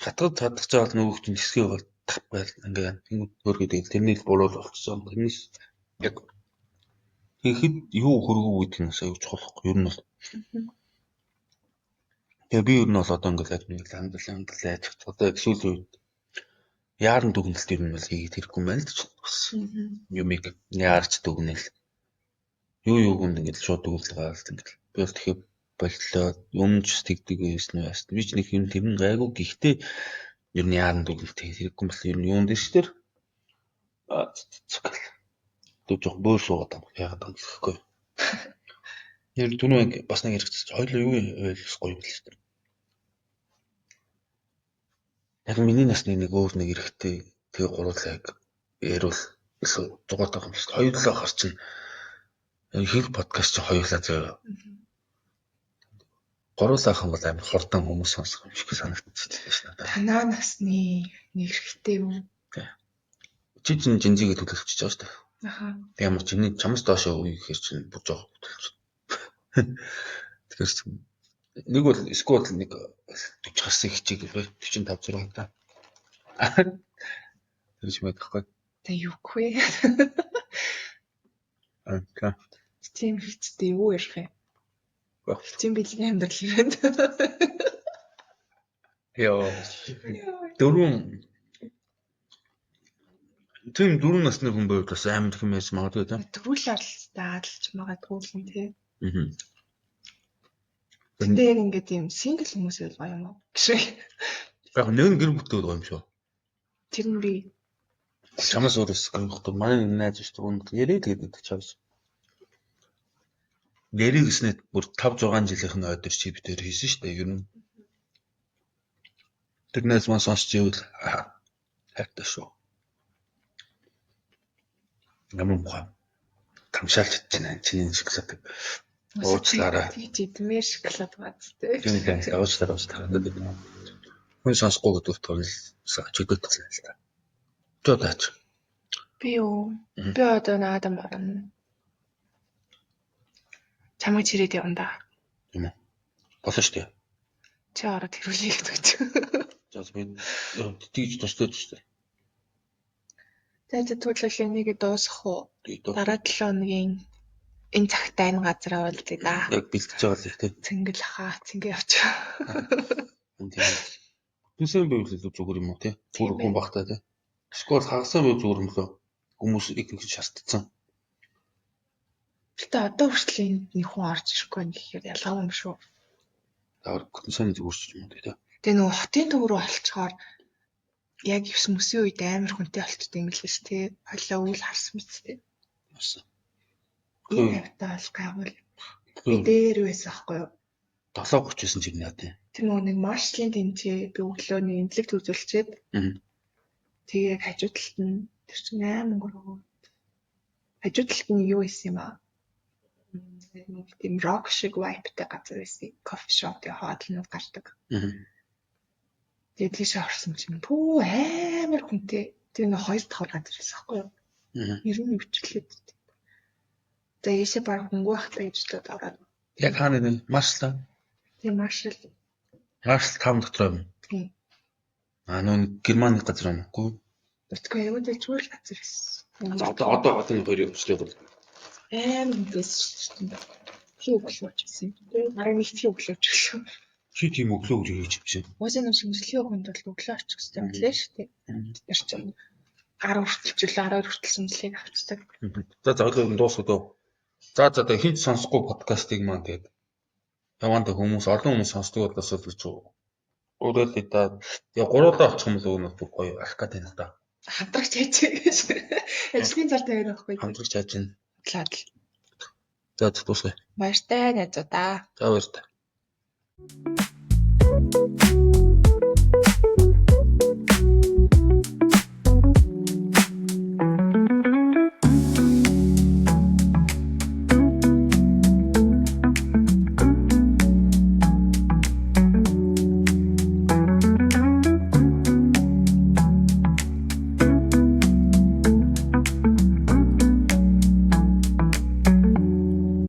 Хатгад чадах жаал нөгөөх чинь хэсгээ бол тав байл ингээд тэнгууд хөргөд тэрний л буруу болчихсон. Тэрнээс яг тэгэхэд юу хөргөө гэдэг нь бас аюул чухал байхгүй. Ер нь бол Тэгээ би ер нь бол одоо ингээл яг нэг амьдрал амьдрал яаж одоо яг сүүлийн үед яаран дүгнэлт ер нь бол хийгээд хэрэггүй юм байна л гэж бас юмыг яарч дүгнэл юу юуг нь ингээл шууд дүгнэлт гаргалт ингээл би бол тэгэхээр боллоо өмнө ч тэгдэг байсан уу яасан би ч нэг юм тэр нь гайгүй гэхдээ ер нь яаран дүгнэлт хийх хэрэггүй юм бол ер нь юун дээр ч тэр тэр жоох бөөр суугаад байгаа яагаад юм гэхгүй. Нэр түрүү бас нэг хэрэгцээ хоёул юу ойлгох гоё юм л шүү дээ. Яг миний насны нэг өөр нэг эрэгтэй тэгээ гурлаа яг яриул илүү зугаатай юм шүү дээ. Хоёулаа хар чинь хэл подкаст чинь хоёулаа зөө. Гуруулаа ах юм бол амар хурдан хүмүүс сонсох юм шиг санагдчихлээ шүү надад. Танаа насны нэг эрэгтэй юу? Чи чинь жинзигээ төлөвлөж байгаа шүү дээ. Аха. Тэг ямар чиний чамс доошоо үе гэхэр чинь бүр жоох төлөвлөж. Тэгэхээр нэг бол эсвэл нэг 40 гарсан хичээг 45 6 та. Тэр ч мэдхгүй. Тэг юугүй. Аа. Тийм хэвчтэй юу ярих юм? Тийм бэлгийн амьдрал юм байна. Йоо. Дөрвөн тийм дөрвөн насны хүн байвал бас амар юм ярьж магадгүй тийм. Дөрвөл аралцтай адалж магадгүй юм тий. Аа. Гэтэ яг ингээд тийм сингл хүмүүс байл гоё юм уу? Гэж. Яг нэг гэр бүлтэй гоё юм шүү. Тэр нүрий Чамаас өөрөөс гэр бүлтэй манай нэг найз шүү дээ. Үүнд яриад гэдэг чамс. Яриг гэснээр бүр 5 6 жилийнх нь ойдор чи битэр хийсэн шүү дээ. Ер нь тэр найз маань сонсч ивэл хайртай шүү. Ямар муухай. Тамшаалж чадчихна чиний шоколад. Уучлаарай. Тэгж идмээр шоколад бааз тий. Тийм тийм уучлаарай уучлаарай. Хүн сонсохгүй гэдэг утгаар л чөлөөт болсон л та. Жоо таач. Би юу? Би одоо наадам орно. Чамайг чирээд явна да. Тийм үү. Болно шүү дээ. Чи ороод хэрүүлээ гэдэг чи. За би тэгж тусдаад шүү дээ. За за түлхэл энийг дуусгах уу? Дараа 7 хоногийн энэ цагтаа энэ газараа уулзъя да. Яг бэлтэж байгаа л тийм. Цэнгэл хаа цэнгэ явчих. Тийм. Хүнсэн байвал илүү зүгээр юм уу тий? Бүр хүн багтаа тий. Эсвэл хагасаа байвал зүгээр юм лөө. Хүмүүс их их шаардсан. Гэтэ одоо хүртэл энд нэг хүн орж ирэхгүй байх гэхээр ялгаагүй юм шүү. Заавал хүнсэн зүгээр ч юм уу тий. Тэгээ нөгөө хотын төв рүү олцохоор яг 9 мөсийн үед амар хүнтэй болчтой юм лээ шүү тий. Хойлоо үйл харсан мэт тий. Харсан. Энэ хавтаа бол гайгүй. Би дээр байсан аахгүй юу? 7:39 жирнэ яа тий. Тэр нөгөө нэг маршлын тэмцээ би өглөө нэг имлэгт үзүүлчихэд. Тэгээ яг хажуу талд нь тэр чинь 8 өнгөрөө. Хажуу талд нь юу байсан юм аа? Нэг тийм рок шиг vibe-тай газар байсан. Кофе шоп тэгээ хоолнууд гардаг. Тэгээ тийшээ орсон чинь пүү амар хүнтэй. Тэр нэг 2 давхар газар байсан аахгүй юу? Ер нь өвчлээд. Тэгээ ийшээ баг хөнгөө хатаа гэж бодоод ороод. Яг хаана нэ? Маршал. Тийм маршал. Маршал 5 дотор юм. Тийм. Аа нөө Германы газар юм уу? Үгүй аюул дэжгүй л газар байсан. Одоо энэ хоёрыг өвчлээд бол. Амар хүнтэйсэн шүү дээ. Чи өглөө очсон. Тэгээ бараг нэг чи өглөө очсон. Чи тийм өглөө өглөө хийж юм шиг. Уусаа нэг шинжилгээ өгөнд бол өглөө очих хэрэгтэй юм лээ шүү дээ. Бид нар чинь 10 хүртэл жилээ 12 хүртэл шинжилгээг авчдаг. За за өглөө дуусах уу? За за тэгээ хинт сонсохгүй подкастыг маань тэгээд яванд хүмүүс олон хүмүүс сонсдог болоос л гэж өөрөөл да. Тэгээ гуруулаа очих юм бол өгнө бүр гоё алах гэдэг юм л да. Хамтрагч яаж гэж. Ажлын зар тавиад байхгүй. Хамтрагч яаж юм. Тлаад. За дуусгая. Баяртай найзуудаа. За баяртай.